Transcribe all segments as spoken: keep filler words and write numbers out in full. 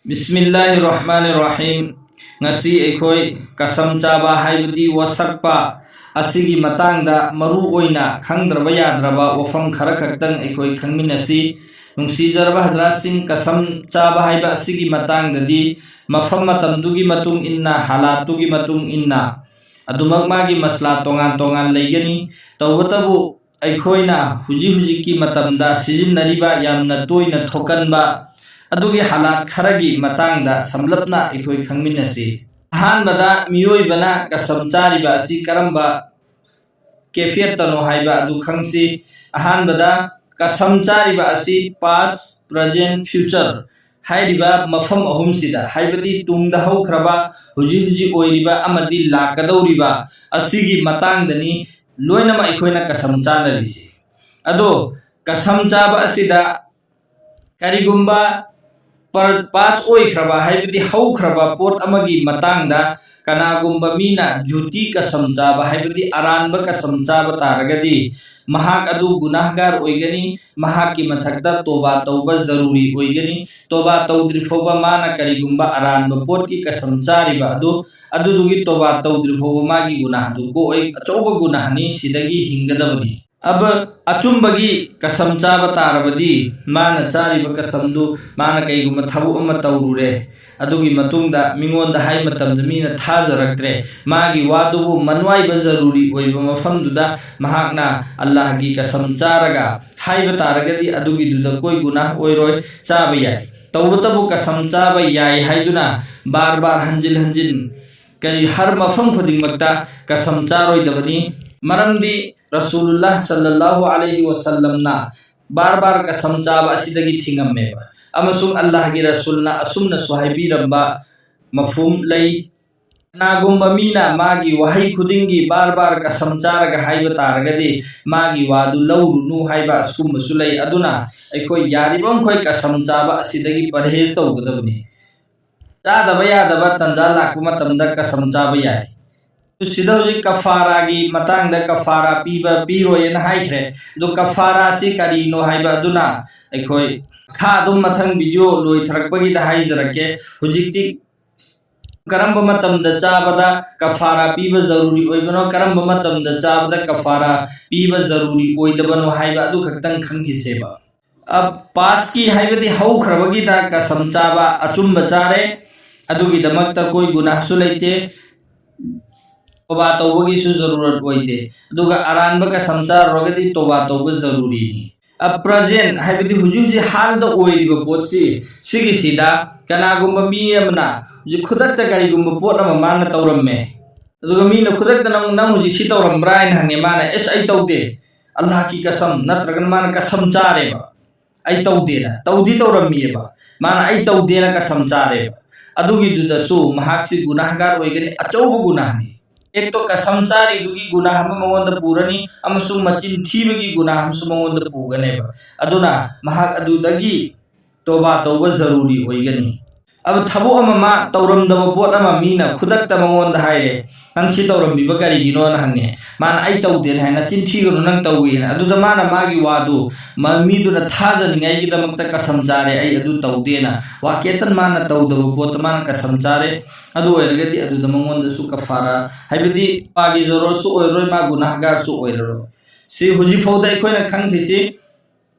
ꯕꯤꯁꯃꯤꯜꯂꯥꯍꯤꯔ ꯔꯍꯃꯥꯅꯤꯔ ꯔꯍꯤꯝ꯫ ꯉꯁꯤ ꯑꯩꯈꯣꯏ ꯀꯁꯝ ꯆꯥꯕ ꯍꯥꯏꯕꯗꯤ ꯋꯥꯁꯛꯄ ꯑꯁꯤꯒꯤ ꯃꯇꯥꯡꯗ ꯃꯔꯨ ꯑꯣꯏꯅ ꯈꯪꯗ꯭ꯔꯕ ꯌꯥꯗ꯭ꯔꯕ ꯋꯥꯐꯝ ꯈꯔ ꯈꯛꯇꯪ ꯑꯩꯈꯣꯏ ꯈꯪꯃꯤꯟꯅꯁꯤ꯫ ꯅꯨꯡꯁꯤꯖꯔꯕ ꯍꯖꯔꯥꯠꯁꯤꯡ, ꯀꯁꯝ ꯆꯥꯕ ꯍꯥꯏꯕ ꯑꯁꯤꯒꯤ ꯃꯇꯥꯡꯗꯗꯤ ꯃꯐꯝ ꯃꯇꯝꯗꯨꯒꯤ ꯃꯇꯨꯡ ꯏꯟꯅ, ꯍꯥꯂꯥꯠꯇꯨꯒꯤ ꯃꯇꯨꯡ ꯏꯟꯅ ꯑꯗꯨꯃꯛ ꯃꯥꯒꯤ ꯃꯁꯂꯥ ꯇꯣꯉꯥꯟ ꯇꯣꯉꯥꯟ ꯂꯩꯒꯅꯤ꯫ ꯇꯧꯕꯇꯕꯨ ꯑꯩꯈꯣꯏꯅ ꯍꯧꯖꯤꯛ ꯍꯧꯖꯤꯛꯀꯤ ꯃꯇꯝꯗ ꯁꯤꯖꯤꯟꯅꯔꯤꯕ ꯌꯥꯝꯅ ꯇꯣꯏꯅ ꯊꯣꯛꯀꯟꯕ ꯑꯗꯨꯒꯤ ꯍꯥꯂꯥꯠ ꯈꯔꯒꯤ ꯃꯇꯥꯡꯗ ꯁꯝꯂꯞꯅ ꯑꯩꯈꯣꯏ ꯈꯪꯃꯤꯟꯅꯁꯤ꯫ ꯑꯍꯥꯟꯕꯗ, ꯃꯤꯑꯣꯏꯕꯅ ꯀꯁꯝ ꯆꯥꯔꯤꯕ ꯑꯁꯤ ꯀꯔꯝꯕ ꯀꯦꯐꯤꯌꯠꯇꯅꯣ ꯍꯥꯏꯕ ꯑꯗꯨ ꯈꯪꯁꯤ꯫ ꯑꯍꯥꯟꯕꯗ, ꯀꯁꯝ ꯆꯥꯔꯤꯕ ꯑꯁꯤ past, present, future ꯍꯥꯏꯔꯤꯕ ꯃꯐꯝ ꯑꯍꯨꯝꯁꯤꯗ, ꯍꯥꯏꯕꯗꯤ ꯇꯨꯡꯗ ꯍꯧꯈ꯭ꯔꯕ, ꯍꯧꯖꯤꯛ ꯍꯧꯖꯤꯛ ꯑꯣꯏꯔꯤꯕ ꯑꯃꯗꯤ ꯂꯥꯛꯀꯗꯧꯔꯤꯕ ꯑꯁꯤꯒꯤ ꯃꯇꯥꯡꯗꯅꯤ ꯂꯣꯏꯅꯃꯛ ꯑꯩꯈꯣꯏꯅ ꯀꯁꯝ ꯆꯥꯅꯔꯤꯁꯤ꯫ ꯑꯗꯣ ꯀꯁꯝ ꯆꯥꯕ ꯑꯁꯤꯗ ꯀꯔꯤꯒꯨꯝꯕ ꯄꯥꯁ ꯑꯣꯏꯈ꯭ꯔꯕ, ꯍꯥꯏꯕꯗꯤ ꯍꯧꯈ꯭ꯔꯕ ꯄꯣꯠ ꯑꯃꯒꯤ ꯃꯇꯥꯡꯗ ꯀꯅꯥꯒꯨꯝꯕ ꯃꯤꯅ ꯖꯨꯇꯤ ꯀꯁꯝ ꯆꯥꯕ, ꯍꯥꯏꯕꯗꯤ ꯑꯔꯥꯟꯕ ꯀꯁꯝ ꯆꯥꯕ ꯇꯥꯔꯒꯗꯤ, ꯃꯍꯥꯛ ꯑꯗꯨ ꯒꯨꯅꯥꯍꯒꯥꯔ ꯑꯣꯏꯒꯅꯤ, ꯃꯍꯥꯛꯀꯤ ꯃꯊꯛꯇ ꯇꯣꯕꯥ ꯇꯧꯕ ꯖꯔꯨꯔꯤ ꯑꯣꯏꯒꯅꯤ꯫ ꯇꯣꯕꯥ ꯇꯧꯗ꯭ꯔꯤ ꯐꯥꯎꯕ ꯃꯥꯅ ꯀꯔꯤꯒꯨꯝꯕ ꯑꯔꯥꯟꯕ ꯄꯣꯠꯀꯤ ꯀꯁꯝ ꯆꯥꯔꯤꯕ ꯑꯗꯨ, ꯑꯗꯨꯗꯨꯒꯤ ꯇꯣꯕꯥ ꯇꯧꯗ꯭ꯔꯤ ꯐꯥꯎꯕ ꯃꯥꯒꯤ ꯒꯨꯅꯥꯍꯗꯨ ꯀꯣꯛꯑꯣꯏ, ꯑꯆꯧꯕ ꯒꯨꯅꯥꯍꯅꯤ, ꯁꯤꯗꯒꯤ ꯍꯤꯡꯒꯗꯕꯅꯤ꯫ ꯑꯕ-, ꯑꯆꯨꯝꯕꯒꯤ ꯀꯁꯝ ꯆꯥꯕ ꯇꯥꯔꯕꯗꯤ, ꯃꯥꯅ ꯆꯥꯔꯤꯕ ꯀꯁꯝꯗꯨ, ꯃꯥꯅ ꯀꯩꯒꯨꯝꯕ ꯊꯕꯛ ꯑꯃ ꯇꯧꯔꯨꯔꯦ, ꯑꯗꯨꯒꯤ ꯃꯇꯨꯡꯗ ꯃꯤꯉꯣꯟꯗ ꯍꯥꯏ ꯃꯇꯝꯗ ꯃꯤꯅ ꯊꯥꯖꯔꯛꯇ꯭ꯔꯦ, ꯃꯥꯒꯤ ꯋꯥꯗꯨꯕꯨ ꯃꯟꯋꯥꯏꯕ ꯖꯔꯨꯔꯤ ꯑꯣꯏꯕ ꯃꯐꯝꯗꯨꯗ ꯃꯍꯥꯛꯅ ꯑꯜꯂꯥꯍꯒꯤ ꯀꯁꯝ ꯆꯥꯔꯒ ꯍꯥꯏꯕ ꯇꯥꯔꯒꯗꯤ, ꯑꯗꯨꯒꯤꯗꯨꯗ ꯀꯣꯏ ꯒꯨꯅꯥꯍ ꯑꯣꯏꯔꯣꯏ, ꯆꯥꯕ ꯌꯥꯏ꯫ ꯇꯧꯕꯇꯕꯨ ꯀꯁꯝ ꯆꯥꯕ ꯌꯥꯏ ꯍꯥꯏꯗꯨꯅ ꯕꯥꯔ ꯕꯥꯔ, ꯍꯟꯖꯤꯟ ꯍꯟꯖꯤꯟ, ꯀꯔꯤ, ꯍꯔ ꯃꯐꯝ ꯈꯨꯗꯤꯡꯃꯛꯇ ꯀꯁꯝ ꯆꯥꯔꯣꯏꯗꯕꯅꯤ꯫ ꯃꯔꯝꯗꯤ ꯔꯁꯨꯂꯨꯜꯂꯥꯍ ꯁꯜꯂꯜꯂꯥꯍꯨ ꯑꯂꯩꯍꯤ ꯋꯁꯜꯂꯝꯅ ꯕꯥꯔ ꯕꯥꯔ ꯀꯁꯝ ꯆꯥꯕ ꯑꯁꯤꯗꯒꯤ ꯊꯤꯡꯉꯝꯃꯦꯕ꯫ ꯑꯃꯁꯨꯡ ꯑꯜꯂꯥꯍꯒꯤ ꯔꯁꯨꯜꯅ ꯑꯁꯨꯝꯅꯁꯨ ꯍꯥꯏꯕꯤꯔꯝꯕ ꯃꯐꯍꯨꯝ ꯂꯩ, "ꯀꯅꯥꯒꯨꯝꯕ ꯃꯤꯅ ꯃꯥꯒꯤ ꯋꯥꯍꯩ ꯈꯨꯗꯤꯡꯒꯤ ꯕꯥꯔ ꯕꯥꯔ ꯀꯁꯝ ꯆꯥꯔꯒ ꯍꯥꯏꯕ ꯇꯥꯔꯒꯗꯤ, ꯃꯥꯒꯤ ꯋꯥꯗꯨ ꯂꯧꯔꯨꯅꯨ" ꯍꯥꯏꯕ ꯑꯁꯤꯒꯨꯝꯕꯁꯨ ꯂꯩ꯫ ꯑꯗꯨꯅ ꯑꯩꯈꯣꯏ ꯌꯥꯔꯤꯕ ꯃꯈꯩ ꯀꯁꯝ ꯆꯥꯕ ꯑꯁꯤꯗꯒꯤ ꯄꯔꯍꯦꯖ ꯇꯧꯒꯗꯕꯅꯤ꯫ ꯆꯥꯗꯕ ꯌꯥꯗꯕ ꯇꯟꯖꯥ ꯂꯥꯛꯄ ꯃꯇꯝꯗ ꯀꯁꯝ ꯆꯥꯕ ꯌꯥꯏ꯫ ꯁꯤꯗ ꯍꯧꯖꯤꯛ ꯀꯐꯥꯔꯥꯒꯤ ꯃꯇꯥꯡꯗ ꯀꯐꯥꯔꯥ ꯄꯤꯕ ꯄꯤꯔꯣꯏꯅ ꯍꯥꯏꯈ꯭ꯔꯦ꯫ ꯑꯗꯣ ꯀꯐꯥꯔꯥꯁꯤ ꯀꯔꯤꯅꯣ ꯍꯥꯏꯕ ꯑꯗꯨꯅ ꯑꯩꯈꯣꯏ ꯃꯈꯥ ꯑꯗꯨꯝ ꯃꯊꯪ ꯚꯤꯗꯤꯑꯣ ꯂꯣꯏꯊꯔꯛꯄꯒꯤꯗ ꯍꯥꯏꯖꯔꯛꯀꯦ꯫ ꯍꯧꯖꯤꯛꯇꯤ ꯀꯔꯝꯕ ꯃꯇꯝꯗ ꯆꯥꯕꯗ ꯀꯐꯥꯔꯥ ꯄꯤꯕ ꯖꯔꯨꯔꯤ ꯑꯣꯏꯕꯅꯣ, ꯀꯔꯝꯕ ꯃꯇꯝꯗ ꯆꯥꯕꯗ ꯀꯐꯥꯔꯥ ꯄꯤꯕ ꯖꯔꯨꯔꯤ ꯑꯣꯏꯗꯕꯅꯣ ꯍꯥꯏꯕ ꯑꯗꯨ ꯈꯛꯇꯪ ꯈꯪꯈꯤꯁꯦꯕ꯫ ꯑ, ꯄꯥꯁꯀꯤ ꯍꯥꯏꯕꯗꯤ ꯍꯧꯈ꯭ꯔꯕꯒꯤꯗ ꯀꯁꯝ ꯆꯥꯕ ꯑꯆꯨꯝꯕ ꯆꯥꯔꯦ, ꯑꯗꯨꯒꯤꯗꯃꯛꯇ ꯀꯣꯏ ꯒꯨꯅꯥꯍꯁꯨ ꯂꯩꯇꯦ, ꯇꯣꯕꯥ ꯇꯧꯕꯒꯤꯁꯨ ꯖꯔꯨꯔꯠ ꯑꯣꯏꯗꯦ꯫ ꯑꯗꯨꯒ ꯑꯔꯥꯟꯕ ꯀꯁꯝ ꯆꯥꯔꯨꯔꯒꯗꯤ ꯇꯣꯕꯥ ꯇꯧꯕ ꯖꯔꯨꯔꯤꯅꯤ꯫ ꯑ, ꯄ꯭ꯔꯖꯦꯟ ꯍꯥꯏꯕꯗꯤ ꯍꯧꯖꯤꯛ ꯍꯧꯖꯤꯛ ꯍꯥꯜꯗ ꯑꯣꯏꯔꯤꯕ ꯄꯣꯠꯁꯤ, ꯁꯤꯒꯤꯁꯤꯗ ꯀꯅꯥꯒꯨꯝꯕ ꯃꯤ ꯑꯃꯅ ꯍꯧꯖꯤꯛ ꯈꯨꯗꯛꯇ ꯀꯔꯤꯒꯨꯝꯕ ꯄꯣꯠ ꯑꯃ ꯃꯥꯅ ꯇꯧꯔꯝꯃꯦ, ꯑꯗꯨꯒ ꯃꯤꯅ ꯈꯨꯗꯛꯇ "ꯅꯪ, ꯅꯪ ꯍꯧꯖꯤꯛ ꯁꯤ ꯇꯧꯔꯝꯕ꯭ꯔꯥ?" ꯍꯥꯏꯅ ꯍꯪꯉꯦ, ꯃꯥꯅ "ꯑꯦꯁ, ꯑꯩ ꯇꯧꯗꯦ, ꯑꯜꯂꯥꯍꯀꯤ ꯀꯁꯝ", ꯅꯠꯇ꯭ꯔꯒꯅ ꯃꯥꯅ ꯀꯁꯝ ꯆꯥꯔꯦꯕ, "ꯑꯩ ꯇꯧꯗꯦꯅ", ꯇꯧꯗꯤ ꯇꯧꯔꯝꯃꯤꯑꯕ, ꯃꯥꯅ "ꯑꯩ ꯇꯧꯗꯦꯅ" ꯀꯁꯝ ꯆꯥꯔꯦꯕ, ꯑꯗꯨꯒꯤꯗꯨꯗꯁꯨ ꯃꯍꯥꯛꯁꯤ ꯒꯨꯅꯥꯍꯒꯥꯔ ꯑꯣꯏꯒꯅꯤ, ꯑꯆꯧꯕ ꯒꯨꯅꯥꯍꯅꯤ꯫ ꯑꯦꯛꯇꯣ ꯀꯁꯝ ꯆꯥꯔꯤꯗꯨꯒꯤ ꯒꯨꯅꯥꯍ ꯑꯃ ꯃꯉꯣꯟꯗ ꯄꯨꯔꯅꯤ, ꯑꯃꯁꯨꯡ ꯃꯆꯤꯟ ꯊꯤꯕꯒꯤ ꯒꯨꯅꯥꯍ ꯑꯃꯁꯨ ꯃꯉꯣꯟꯗ ꯄꯨꯒꯅꯦꯕ꯫ ꯑꯗꯨꯅ ꯃꯍꯥꯛ ꯑꯗꯨꯗꯒꯤ ꯇꯣꯕꯥ ꯇꯧꯕ ꯖꯔꯨꯔꯤ ꯑꯣꯏꯒꯅꯤ꯫ ꯑꯗꯨ ꯊꯕꯛ ꯑꯃ ꯃꯥ ꯇꯧꯔꯝꯗꯕ ꯄꯣꯠ ꯑꯃ ꯃꯤꯅ ꯈꯨꯗꯛꯇ ꯃꯉꯣꯟꯗ ꯍꯥꯏꯔꯦ, "ꯅꯪ ꯁꯤ ꯇꯧꯔꯝꯃꯤꯕ ꯀꯔꯤꯒꯤꯅꯣꯅ?" ꯍꯪꯉꯦ꯫ ꯃꯥꯅ "ꯑꯩ ꯇꯧꯗꯦꯅ" ꯍꯥꯏ꯫ "ꯅꯆꯤꯟ ꯊꯤꯒꯅꯨ, ꯅꯪ ꯇꯧꯏꯅ"꯫ ꯑꯗꯨꯗ ꯃꯥꯅ ꯃꯥꯒꯤ ꯋꯥꯗꯨ ꯃ-, ꯃꯤꯗꯨꯅ ꯊꯥꯖꯅꯤꯡꯉꯥꯏꯒꯤꯗꯃꯛꯇ ꯀꯁꯝ ꯆꯥꯔꯦ, "ꯑꯩ ꯑꯗꯨ ꯇꯧꯗꯦꯅ"꯫ ꯋꯥꯀꯦꯇꯟ ꯃꯥꯅ ꯇꯧꯗꯕ ꯄꯣꯠꯇ ꯃꯥꯅ ꯀꯁꯝ ꯆꯥꯔꯦ꯫ ꯑꯗꯨ ꯑꯣꯏꯔꯒꯗꯤ ꯑꯗꯨꯗ ꯃꯉꯣꯟꯗꯁꯨ ꯀꯐꯥꯔꯥ, ꯍꯥꯏꯕꯗꯤ ꯃꯥꯒꯤ ꯖꯔꯨꯔꯠꯁꯨ ꯑꯣꯏꯔꯔꯣꯏ, ꯃꯥ ꯒꯨꯅꯥꯍꯒꯥꯔꯁꯨ ꯑꯣꯏꯔꯔꯣꯏ꯫ ꯁꯤ ꯍꯧꯖꯤꯛ ꯐꯥꯎꯗ ꯑꯩꯈꯣꯏꯅ ꯈꯪꯈꯤꯁꯤ꯫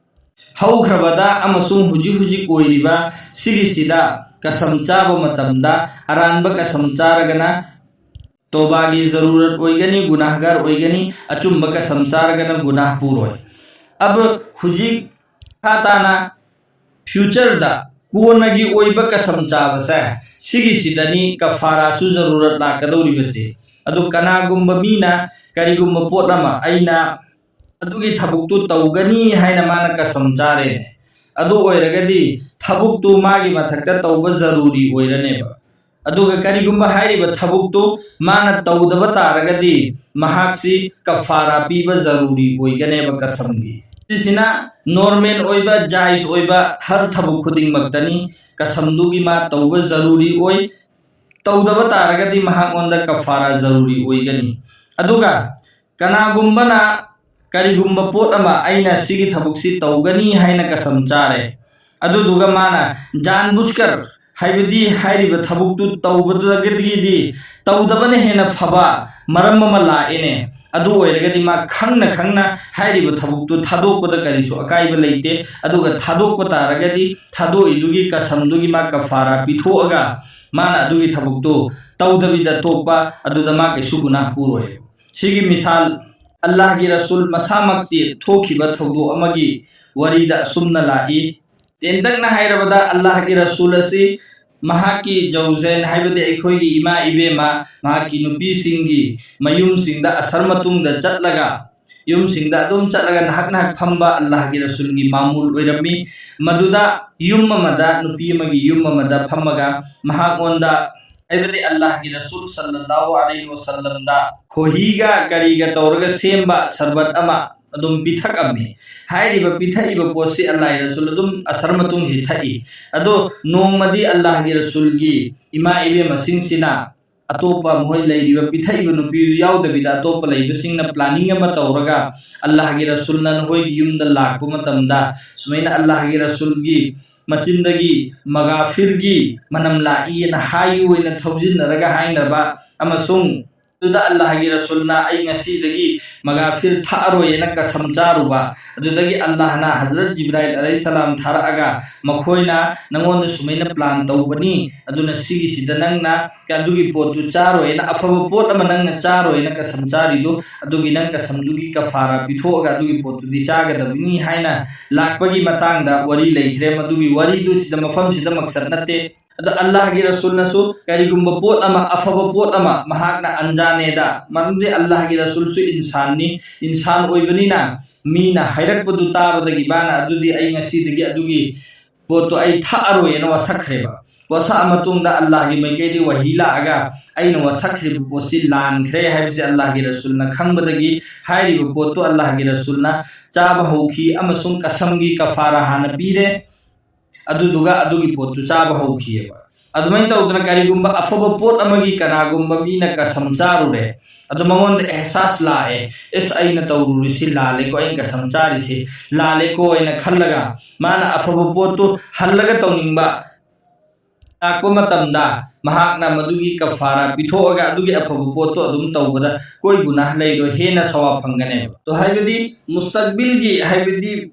ꯍꯧꯈ꯭ꯔꯕꯗ ꯑꯃꯁꯨꯡ ꯍꯧꯖꯤꯛ ꯍꯧꯖꯤꯛ ꯑꯣꯏꯔꯤꯕ ꯁꯤꯒꯤꯁꯤꯗ ꯀꯁꯝ ꯆꯥꯕ ꯃꯇꯝꯗ ꯑꯔꯥꯟꯕ ꯀꯁꯝ ꯆꯥꯔꯒꯅ ꯇꯣꯕꯥꯒꯤ ꯖꯔꯨꯔꯠ ꯑꯣꯏꯒꯅꯤ, ꯒꯨꯅꯥꯍꯒꯥꯔ ꯑꯣꯏꯒꯅꯤ, ꯑꯆꯨꯝꯕ ꯀꯁꯝ ꯆꯥꯔꯒꯅ ꯒꯨꯅꯥꯍ ꯄꯨꯔꯣꯏ꯫ ꯑꯕ ꯍꯧꯖꯤꯛ ꯃꯈꯥ ꯇꯥꯅ ꯐ꯭ꯌꯨꯆꯔꯗ ꯀꯣꯟꯅꯒꯤ ꯑꯣꯏꯕ ꯀꯁꯝ ꯆꯥꯕꯁꯦ, ꯁꯤꯒꯤꯁꯤꯗꯅꯤ ꯀꯐꯥꯔꯥꯁꯨ ꯖꯔꯨꯔꯠ ꯂꯥꯛꯀꯗꯧꯔꯤꯕꯁꯦ꯫ ꯑꯗꯨ ꯀꯅꯥꯒꯨꯝꯕ ꯃꯤꯅ ꯀꯔꯤꯒꯨꯝꯕ ꯄꯣꯠ ꯑꯃ ꯑꯩꯅ ꯑꯗꯨꯒꯤ ꯊꯕꯛꯇꯨ ꯇꯧꯒꯅꯤ ꯍꯥꯏꯅ ꯃꯥꯅ ꯀꯁꯝ ꯆꯥꯔꯦꯅꯦ꯫ ꯑꯗꯨ ꯑꯣꯏꯔꯒꯗꯤ ꯊꯕꯛꯇꯨ ꯃꯥꯒꯤ ꯃꯊꯛꯇ ꯇꯧꯕ ꯖꯔꯨꯔꯤ ꯑꯣꯏꯔꯅꯦꯕ꯫ ꯑꯗꯨꯒ ꯀꯔꯤꯒꯨꯝꯕ ꯍꯥꯏꯔꯤꯕ ꯊꯕꯛꯇꯨ ꯃꯥꯅ ꯇꯧꯗꯕ ꯇꯥꯔꯒꯗꯤ ꯃꯍꯥꯛꯁꯤ ꯀꯐꯥꯔꯥ ꯄꯤꯕ ꯖꯔꯨꯔꯤ ꯑꯣꯏꯒꯅꯦꯕ ꯀꯁꯝꯒꯤ꯫ ꯁꯤꯁꯤꯅ ꯅꯣꯔꯃꯦꯜ ꯑꯣꯏꯕ, ꯖꯥꯏꯖ ꯑꯣꯏꯕ ꯍꯔ ꯊꯕꯛ ꯈꯨꯗꯤꯡꯃꯛꯇꯅꯤ ꯀꯁꯝꯗꯨꯒꯤ ꯃꯥ ꯇꯧꯕ ꯖꯔꯨꯔꯤ ꯑꯣꯏ꯫ ꯇꯧꯗꯕ ꯇꯥꯔꯒꯗꯤ ꯃꯍꯥꯛꯉꯣꯟꯗ ꯀꯐꯥꯔꯥ ꯖꯔꯨꯔꯤ ꯑꯣꯏꯒꯅꯤ꯫ ꯑꯗꯨꯒ ꯀꯅꯥꯒꯨꯝꯕꯅ ꯀꯔꯤꯒꯨꯝꯕ ꯄꯣꯠ ꯑꯃ, "ꯑꯩꯅ ꯁꯤꯒꯤ ꯊꯕꯛꯁꯤ ꯇꯧꯒꯅꯤ" ꯍꯥꯏꯅ ꯀꯁꯝ ꯆꯥꯔꯦ, ꯑꯗꯨꯗꯨꯒ ꯃꯥꯅ ꯖꯥꯟꯕꯨꯁꯀꯔ, ꯍꯥꯏꯕꯗꯤ ꯍꯥꯏꯔꯤꯕ ꯊꯕꯛꯇꯨ ꯇꯧꯕꯗꯒꯤꯗꯤ ꯇꯧꯗꯕꯅ ꯍꯦꯟꯅ ꯐꯕ ꯃꯔꯝ ꯑꯃ ꯂꯥꯛꯑꯦꯅꯦ, ꯑꯗꯨ ꯑꯣꯏꯔꯒꯗꯤ ꯃꯥ ꯈꯪꯅ ꯈꯪꯅ ꯍꯥꯏꯔꯤꯕ ꯊꯕꯛꯇꯨ ꯊꯥꯗꯣꯛꯄꯗ ꯀꯔꯤꯁꯨ ꯑꯀꯥꯏꯕ ꯂꯩꯇꯦ꯫ ꯑꯗꯨꯒ ꯊꯥꯗꯣꯛꯄ ꯇꯥꯔꯒꯗꯤ ꯊꯥꯗꯣꯛꯏꯗꯨꯒꯤ ꯀꯁꯝꯗꯨꯒꯤ ꯃꯥ ꯀꯐꯥꯔꯥ ꯄꯤꯊꯣꯛꯑꯒ ꯃꯥꯅ ꯑꯗꯨꯒꯤ ꯊꯕꯛꯇꯨ ꯇꯧꯗꯕꯤꯗ ꯇꯣꯛꯄ, ꯑꯗꯨꯗ ꯃꯥ ꯀꯩꯁꯨ ꯒꯨꯅꯥꯍ ꯄꯨꯔꯣꯏ꯫ ꯁꯤꯒꯤ ꯃꯤꯁꯥꯜ ꯑꯜꯂꯥꯍꯒꯤ ꯔꯁꯨꯜ ꯃꯁꯥꯃꯛꯇꯤ ꯊꯣꯛꯈꯤꯕ ꯊꯧꯗꯣꯛ ꯑꯃꯒꯤ ꯋꯥꯔꯤꯗ ꯑꯁꯨꯝꯅ ꯂꯥꯛꯏ꯫ ꯇꯦꯟꯇꯛꯅ ꯍꯥꯏꯔꯕꯗ, ꯑꯜꯂꯥꯍꯒꯤ ꯔꯁꯨꯜ ꯑꯁꯤ ꯃꯍꯥꯛꯀꯤ ꯖꯧꯖꯦꯟ, ꯍꯥꯏꯕꯗꯤ ꯑꯩꯈꯣꯏꯒꯤ ꯏꯃꯥ ꯏꯕꯦꯝꯃ, ꯃꯍꯥꯛꯀꯤ ꯅꯨꯄꯤꯁꯤꯡꯒꯤ ꯃꯌꯨꯝꯁꯤꯡꯗ ꯑꯁꯔ ꯃꯇꯨꯡꯗ ꯆꯠꯂꯒ, ꯌꯨꯝꯁꯤꯡꯗ ꯑꯗꯨꯝ ꯆꯠꯂꯒ ꯅꯍꯥꯛ ꯅꯍꯥꯛ ꯐꯝꯕ ꯑꯜꯂꯥꯍꯒꯤ ꯔꯁꯨꯜꯒꯤ ꯃꯥꯃꯨꯜ ꯑꯣꯏꯔꯝꯃꯤ꯫ ꯃꯗꯨꯗ ꯌꯨꯝ ꯑꯃꯗ, ꯅꯨꯄꯤ ꯑꯃꯒꯤ ꯌꯨꯝ ꯑꯃꯗ ꯐꯝꯃꯒ ꯃꯍꯥꯛꯉꯣꯟꯗ, ꯍꯥꯏꯕꯗꯤ ꯑꯜꯂꯥꯍꯒꯤ ꯔꯁꯨꯜ ꯁꯜꯂꯜꯂꯥꯍꯨ ꯑꯂꯩꯍꯤ ꯋꯁꯜꯂꯝꯗ ꯈꯣꯍꯤꯒ ꯀꯔꯤꯒ ꯇꯧꯔꯒ ꯁꯦꯝꯕ ꯁꯔꯕꯠ ꯑꯃ ꯑꯗꯨꯝ ꯄꯤꯊꯛꯑꯝꯃꯤ꯫ ꯍꯥꯏꯔꯤꯕ ꯄꯤꯊꯛꯏꯕ ꯄꯣꯠꯁꯤ ꯑꯜꯂꯥꯍꯒꯤ ꯔꯁꯨꯜ ꯑꯗꯨꯝ ꯑꯁꯔ ꯃꯇꯨꯡꯁꯤ ꯊꯛꯏ꯫ ꯑꯗꯣ ꯅꯣꯡꯃꯗꯤ ꯑꯜꯂꯥꯍꯒꯤ ꯔꯁꯨꯜꯒꯤ ꯏꯃꯥ ꯏꯕꯦꯝꯃꯁꯤꯡꯁꯤꯅ ꯑꯇꯣꯞꯄ ꯃꯈꯣꯏ ꯂꯩꯔꯤꯕ ꯄꯤꯊꯛꯏꯕ ꯅꯨꯄꯤꯗꯨ ꯌꯥꯎꯗꯕꯤꯗ ꯑꯇꯣꯞꯄ ꯂꯩꯕꯁꯤꯡꯅ planning ꯑꯃ ꯇꯧꯔꯒ ꯑꯜꯂꯥꯍꯒꯤ ꯔꯁꯨꯜꯅ ꯅꯈꯣꯏꯒꯤ ꯌꯨꯝꯗ ꯂꯥꯛꯄ ꯃꯇꯝꯗ ꯁꯨꯃꯥꯏꯅ ꯑꯜꯂꯥꯍꯒꯤ ꯔꯁꯨꯜꯒꯤ ꯃꯆꯤꯟꯗꯒꯤ ꯃꯒꯥꯐꯤꯔꯒꯤ ꯃꯅꯝ ꯂꯥꯛꯏꯅ ꯍꯥꯏꯌꯨ ꯍꯥꯏꯅ ꯊꯧꯖꯤꯟꯅꯔꯒ ꯍꯥꯏꯅꯕ ꯑꯃꯁꯨꯡ ꯑꯗꯨꯗ ꯑꯜꯂꯥꯍꯒꯤ ꯔꯁꯨꯜꯅ ꯑꯩ ꯉꯁꯤꯗꯒꯤ ꯃꯒꯥꯐꯤꯔ ꯊꯛꯑꯔꯣꯏꯅ ꯀꯁꯝ ꯆꯥꯔꯨꯕ, ꯑꯗꯨꯗꯒꯤ ꯑꯜꯂꯥꯍꯅ ꯍꯖꯔꯠ ꯖꯤꯕ꯭ꯔꯥꯏꯜ ꯑꯂꯩꯍꯤꯁꯁꯂꯥꯝ ꯊꯥꯔꯛꯑꯒ ꯃꯈꯣꯏꯅ ꯅꯪꯉꯣꯟꯗ ꯁꯨꯃꯥꯏꯅ plan ꯇꯧꯕꯅꯤ, ꯑꯗꯨꯅ ꯁꯤꯒꯤꯁꯤꯗ ꯅꯪꯅ ꯑꯗꯨꯒꯤ ꯄꯣꯠꯇꯨ ꯆꯥꯔꯣꯏꯅ, ꯑꯐꯕ ꯄꯣꯠ ꯑꯃ ꯅꯪꯅ ꯆꯥꯔꯣꯏꯅ ꯀꯁꯝ ꯆꯥꯔꯤꯗꯨ, ꯑꯗꯨꯒꯤ ꯅꯪ ꯀꯁꯝꯗꯨꯒꯤ ꯀꯐꯥꯔꯥ ꯄꯤꯊꯣꯛꯑꯒ ꯑꯗꯨꯒꯤ ꯄꯣꯠꯇꯨꯗꯤ ꯆꯥꯒꯗꯕꯅꯤ ꯍꯥꯏꯅ ꯂꯥꯛꯄꯒꯤ ꯃꯇꯥꯡꯗ ꯋꯥꯔꯤ ꯂꯩꯈ꯭ꯔꯦ꯫ ꯃꯗꯨꯒꯤ ꯋꯥꯔꯤꯗꯨ ꯁꯤꯗ ꯃꯐꯝꯁꯤꯗ ꯃꯛꯁꯠ ꯅꯠꯇꯦ꯫ ꯑꯗꯣ ꯑꯜꯂꯥꯍꯒꯤ ꯔꯁꯨꯜꯅꯁꯨ ꯀꯔꯤꯒꯨꯝꯕ ꯄꯣꯠ ꯑꯃ, ꯑꯐꯕ ꯄꯣꯠ ꯑꯃ ꯃꯍꯥꯛꯅ ꯑꯟꯖꯥꯅꯦꯗ, ꯃꯔꯝꯗꯤ ꯑꯜꯂꯥꯍꯒꯤ ꯔꯁꯨꯜꯁꯨ ꯏꯟꯁꯥꯟꯅꯤ, ꯏꯟꯁꯥꯟ ꯑꯣꯏꯕꯅꯤꯅ ꯃꯤꯅ ꯍꯥꯏꯔꯛꯄꯗꯨ ꯇꯥꯕꯗꯒꯤ ꯃꯥꯅ ꯑꯗꯨꯗꯤ ꯑꯩ ꯉꯁꯤꯗꯒꯤ ꯑꯗꯨꯒꯤ ꯄꯣꯠꯇꯣ ꯑꯩ ꯊꯛꯑꯔꯣꯏꯅ ꯋꯥꯁꯛꯈ꯭ꯔꯦꯕ꯫ ꯋꯥꯁꯛꯑ ꯃꯇꯨꯡꯗ ꯑꯜꯂꯥꯍꯒꯤ ꯃꯥꯏꯀꯩꯗꯒꯤ ꯋꯥꯍꯤ ꯂꯥꯛꯑꯒ ꯑꯩꯅ ꯋꯥꯁꯛꯈ꯭ꯔꯤꯕ ꯄꯣꯠꯁꯤ ꯂꯥꯟꯈ꯭ꯔꯦ ꯍꯥꯏꯕꯁꯤ ꯑꯜꯂꯥꯍꯒꯤ ꯔꯁꯨꯜꯅ ꯈꯪꯕꯗꯒꯤ ꯍꯥꯏꯔꯤꯕ ꯄꯣꯠꯇꯨ ꯑꯜꯂꯥꯍꯒꯤ ꯔꯁꯨꯜꯅ ꯆꯥꯕ ꯍꯧꯈꯤ ꯑꯃꯁꯨꯡ ꯀꯁꯝꯒꯤ ꯀꯐꯥꯔꯥ ꯍꯥꯟꯅ ꯄꯤꯔꯦ꯫ ꯑꯗꯨꯗꯨꯒ ꯑꯗꯨꯒꯤ ꯄꯣꯠꯇꯨ ꯆꯥꯕ ꯍꯧꯈꯤꯑꯕ꯫ ꯑꯗꯨꯃꯥꯏꯅ ꯇꯧꯗꯅ ꯀꯔꯤꯒꯨꯝꯕ ꯑꯐꯕ ꯄꯣꯠ ꯑꯃꯒꯤ ꯀꯅꯥꯒꯨꯝꯕ ꯃꯤꯅ ꯀꯁꯝ ꯆꯥꯔꯨꯔꯦ, ꯑꯗꯣ ꯃꯉꯣꯟꯗ ꯑꯦꯍꯁꯥꯁ ꯂꯥꯛꯑꯦ, "ꯑꯦꯁ, ꯑꯩꯅ ꯇꯧꯔꯨꯔꯤꯁꯤ ꯂꯥꯜꯂꯦꯀꯣ, ꯑꯩꯅ ꯀꯁꯝ ꯆꯥꯔꯤꯁꯤ ꯂꯥꯜꯂꯦꯀꯣ" ꯍꯥꯏꯅ ꯈꯜꯂꯒ ꯃꯥꯅ ꯑꯐꯕ ꯄꯣꯠꯇꯨ ꯍꯜꯂꯒ ꯇꯧꯅꯤꯡꯕ ꯂꯥꯛꯄ ꯃꯇꯝꯗ, ꯃꯍꯥꯛꯅ ꯃꯗꯨꯒꯤ ꯀꯐꯥꯔꯥ ꯄꯤꯊꯣꯛꯑꯒ ꯑꯗꯨꯒꯤ ꯑꯐꯕ ꯄꯣꯠꯇꯣ ꯑꯗꯨꯝ ꯇꯧꯕꯗ ꯀꯣꯏ ꯒꯨꯅꯥꯍ ꯂꯩꯔꯣꯏ, ꯍꯦꯟꯅ ꯁꯋꯥꯕ ꯐꯪꯒꯅꯦꯕ꯫ ꯑꯗꯣ ꯍꯥꯏꯕꯗꯤ ꯃꯨꯁꯇꯛꯕꯤꯜꯒꯤ, ꯍꯥꯏꯕꯗꯤ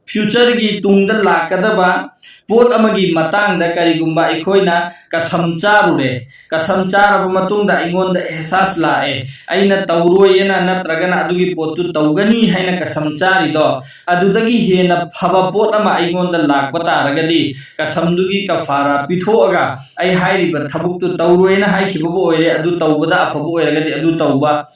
ꯐ꯭ꯌꯨꯆꯔꯒꯤ ꯇꯨꯡꯗ ꯂꯥꯛꯀꯗꯕ ꯄꯣꯠ ꯑꯃꯒꯤ ꯃꯇꯥꯡꯗ ꯀꯔꯤꯒꯨꯝꯕ ꯑꯩꯈꯣꯏꯅ ꯀꯁꯝ ꯆꯥꯔꯨꯔꯦ, ꯀꯁꯝ ꯆꯥꯔꯕ ꯃꯇꯨꯡꯗ ꯑꯩꯉꯣꯟꯗ ꯑꯦꯍꯁꯥꯁ ꯂꯥꯛꯑꯦ, ꯑꯩꯅ ꯇꯧꯔꯣꯏꯅ ꯅꯠꯇ꯭ꯔꯒꯅ ꯑꯗꯨꯒꯤ ꯄꯣꯠꯇꯨ ꯇꯧꯒꯅꯤ ꯍꯥꯏꯅ ꯀꯁꯝ ꯆꯥꯔꯤꯗꯣ, ꯑꯗꯨꯗꯒꯤ ꯍꯦꯟꯅ ꯐꯕ ꯄꯣꯠ ꯑꯃ ꯑꯩꯉꯣꯟꯗ ꯂꯥꯛꯄ ꯇꯥꯔꯒꯗꯤ, ꯀꯁꯝꯗꯨꯒꯤ ꯀꯐꯥꯔꯥ ꯄꯤꯊꯣꯛꯑꯒ ꯑꯩ ꯍꯥꯏꯔꯤꯕ ꯊꯕꯛꯇꯨ ꯇꯧꯔꯣꯏꯅ ꯍꯥꯏꯈꯤꯕꯕꯨ ꯑꯣꯏꯔꯦ, ꯑꯗꯨ ꯇꯧꯕꯗ ꯑꯐꯕ ꯑꯣꯏꯔꯒꯗꯤ ꯑꯗꯨ ꯇꯧꯕ,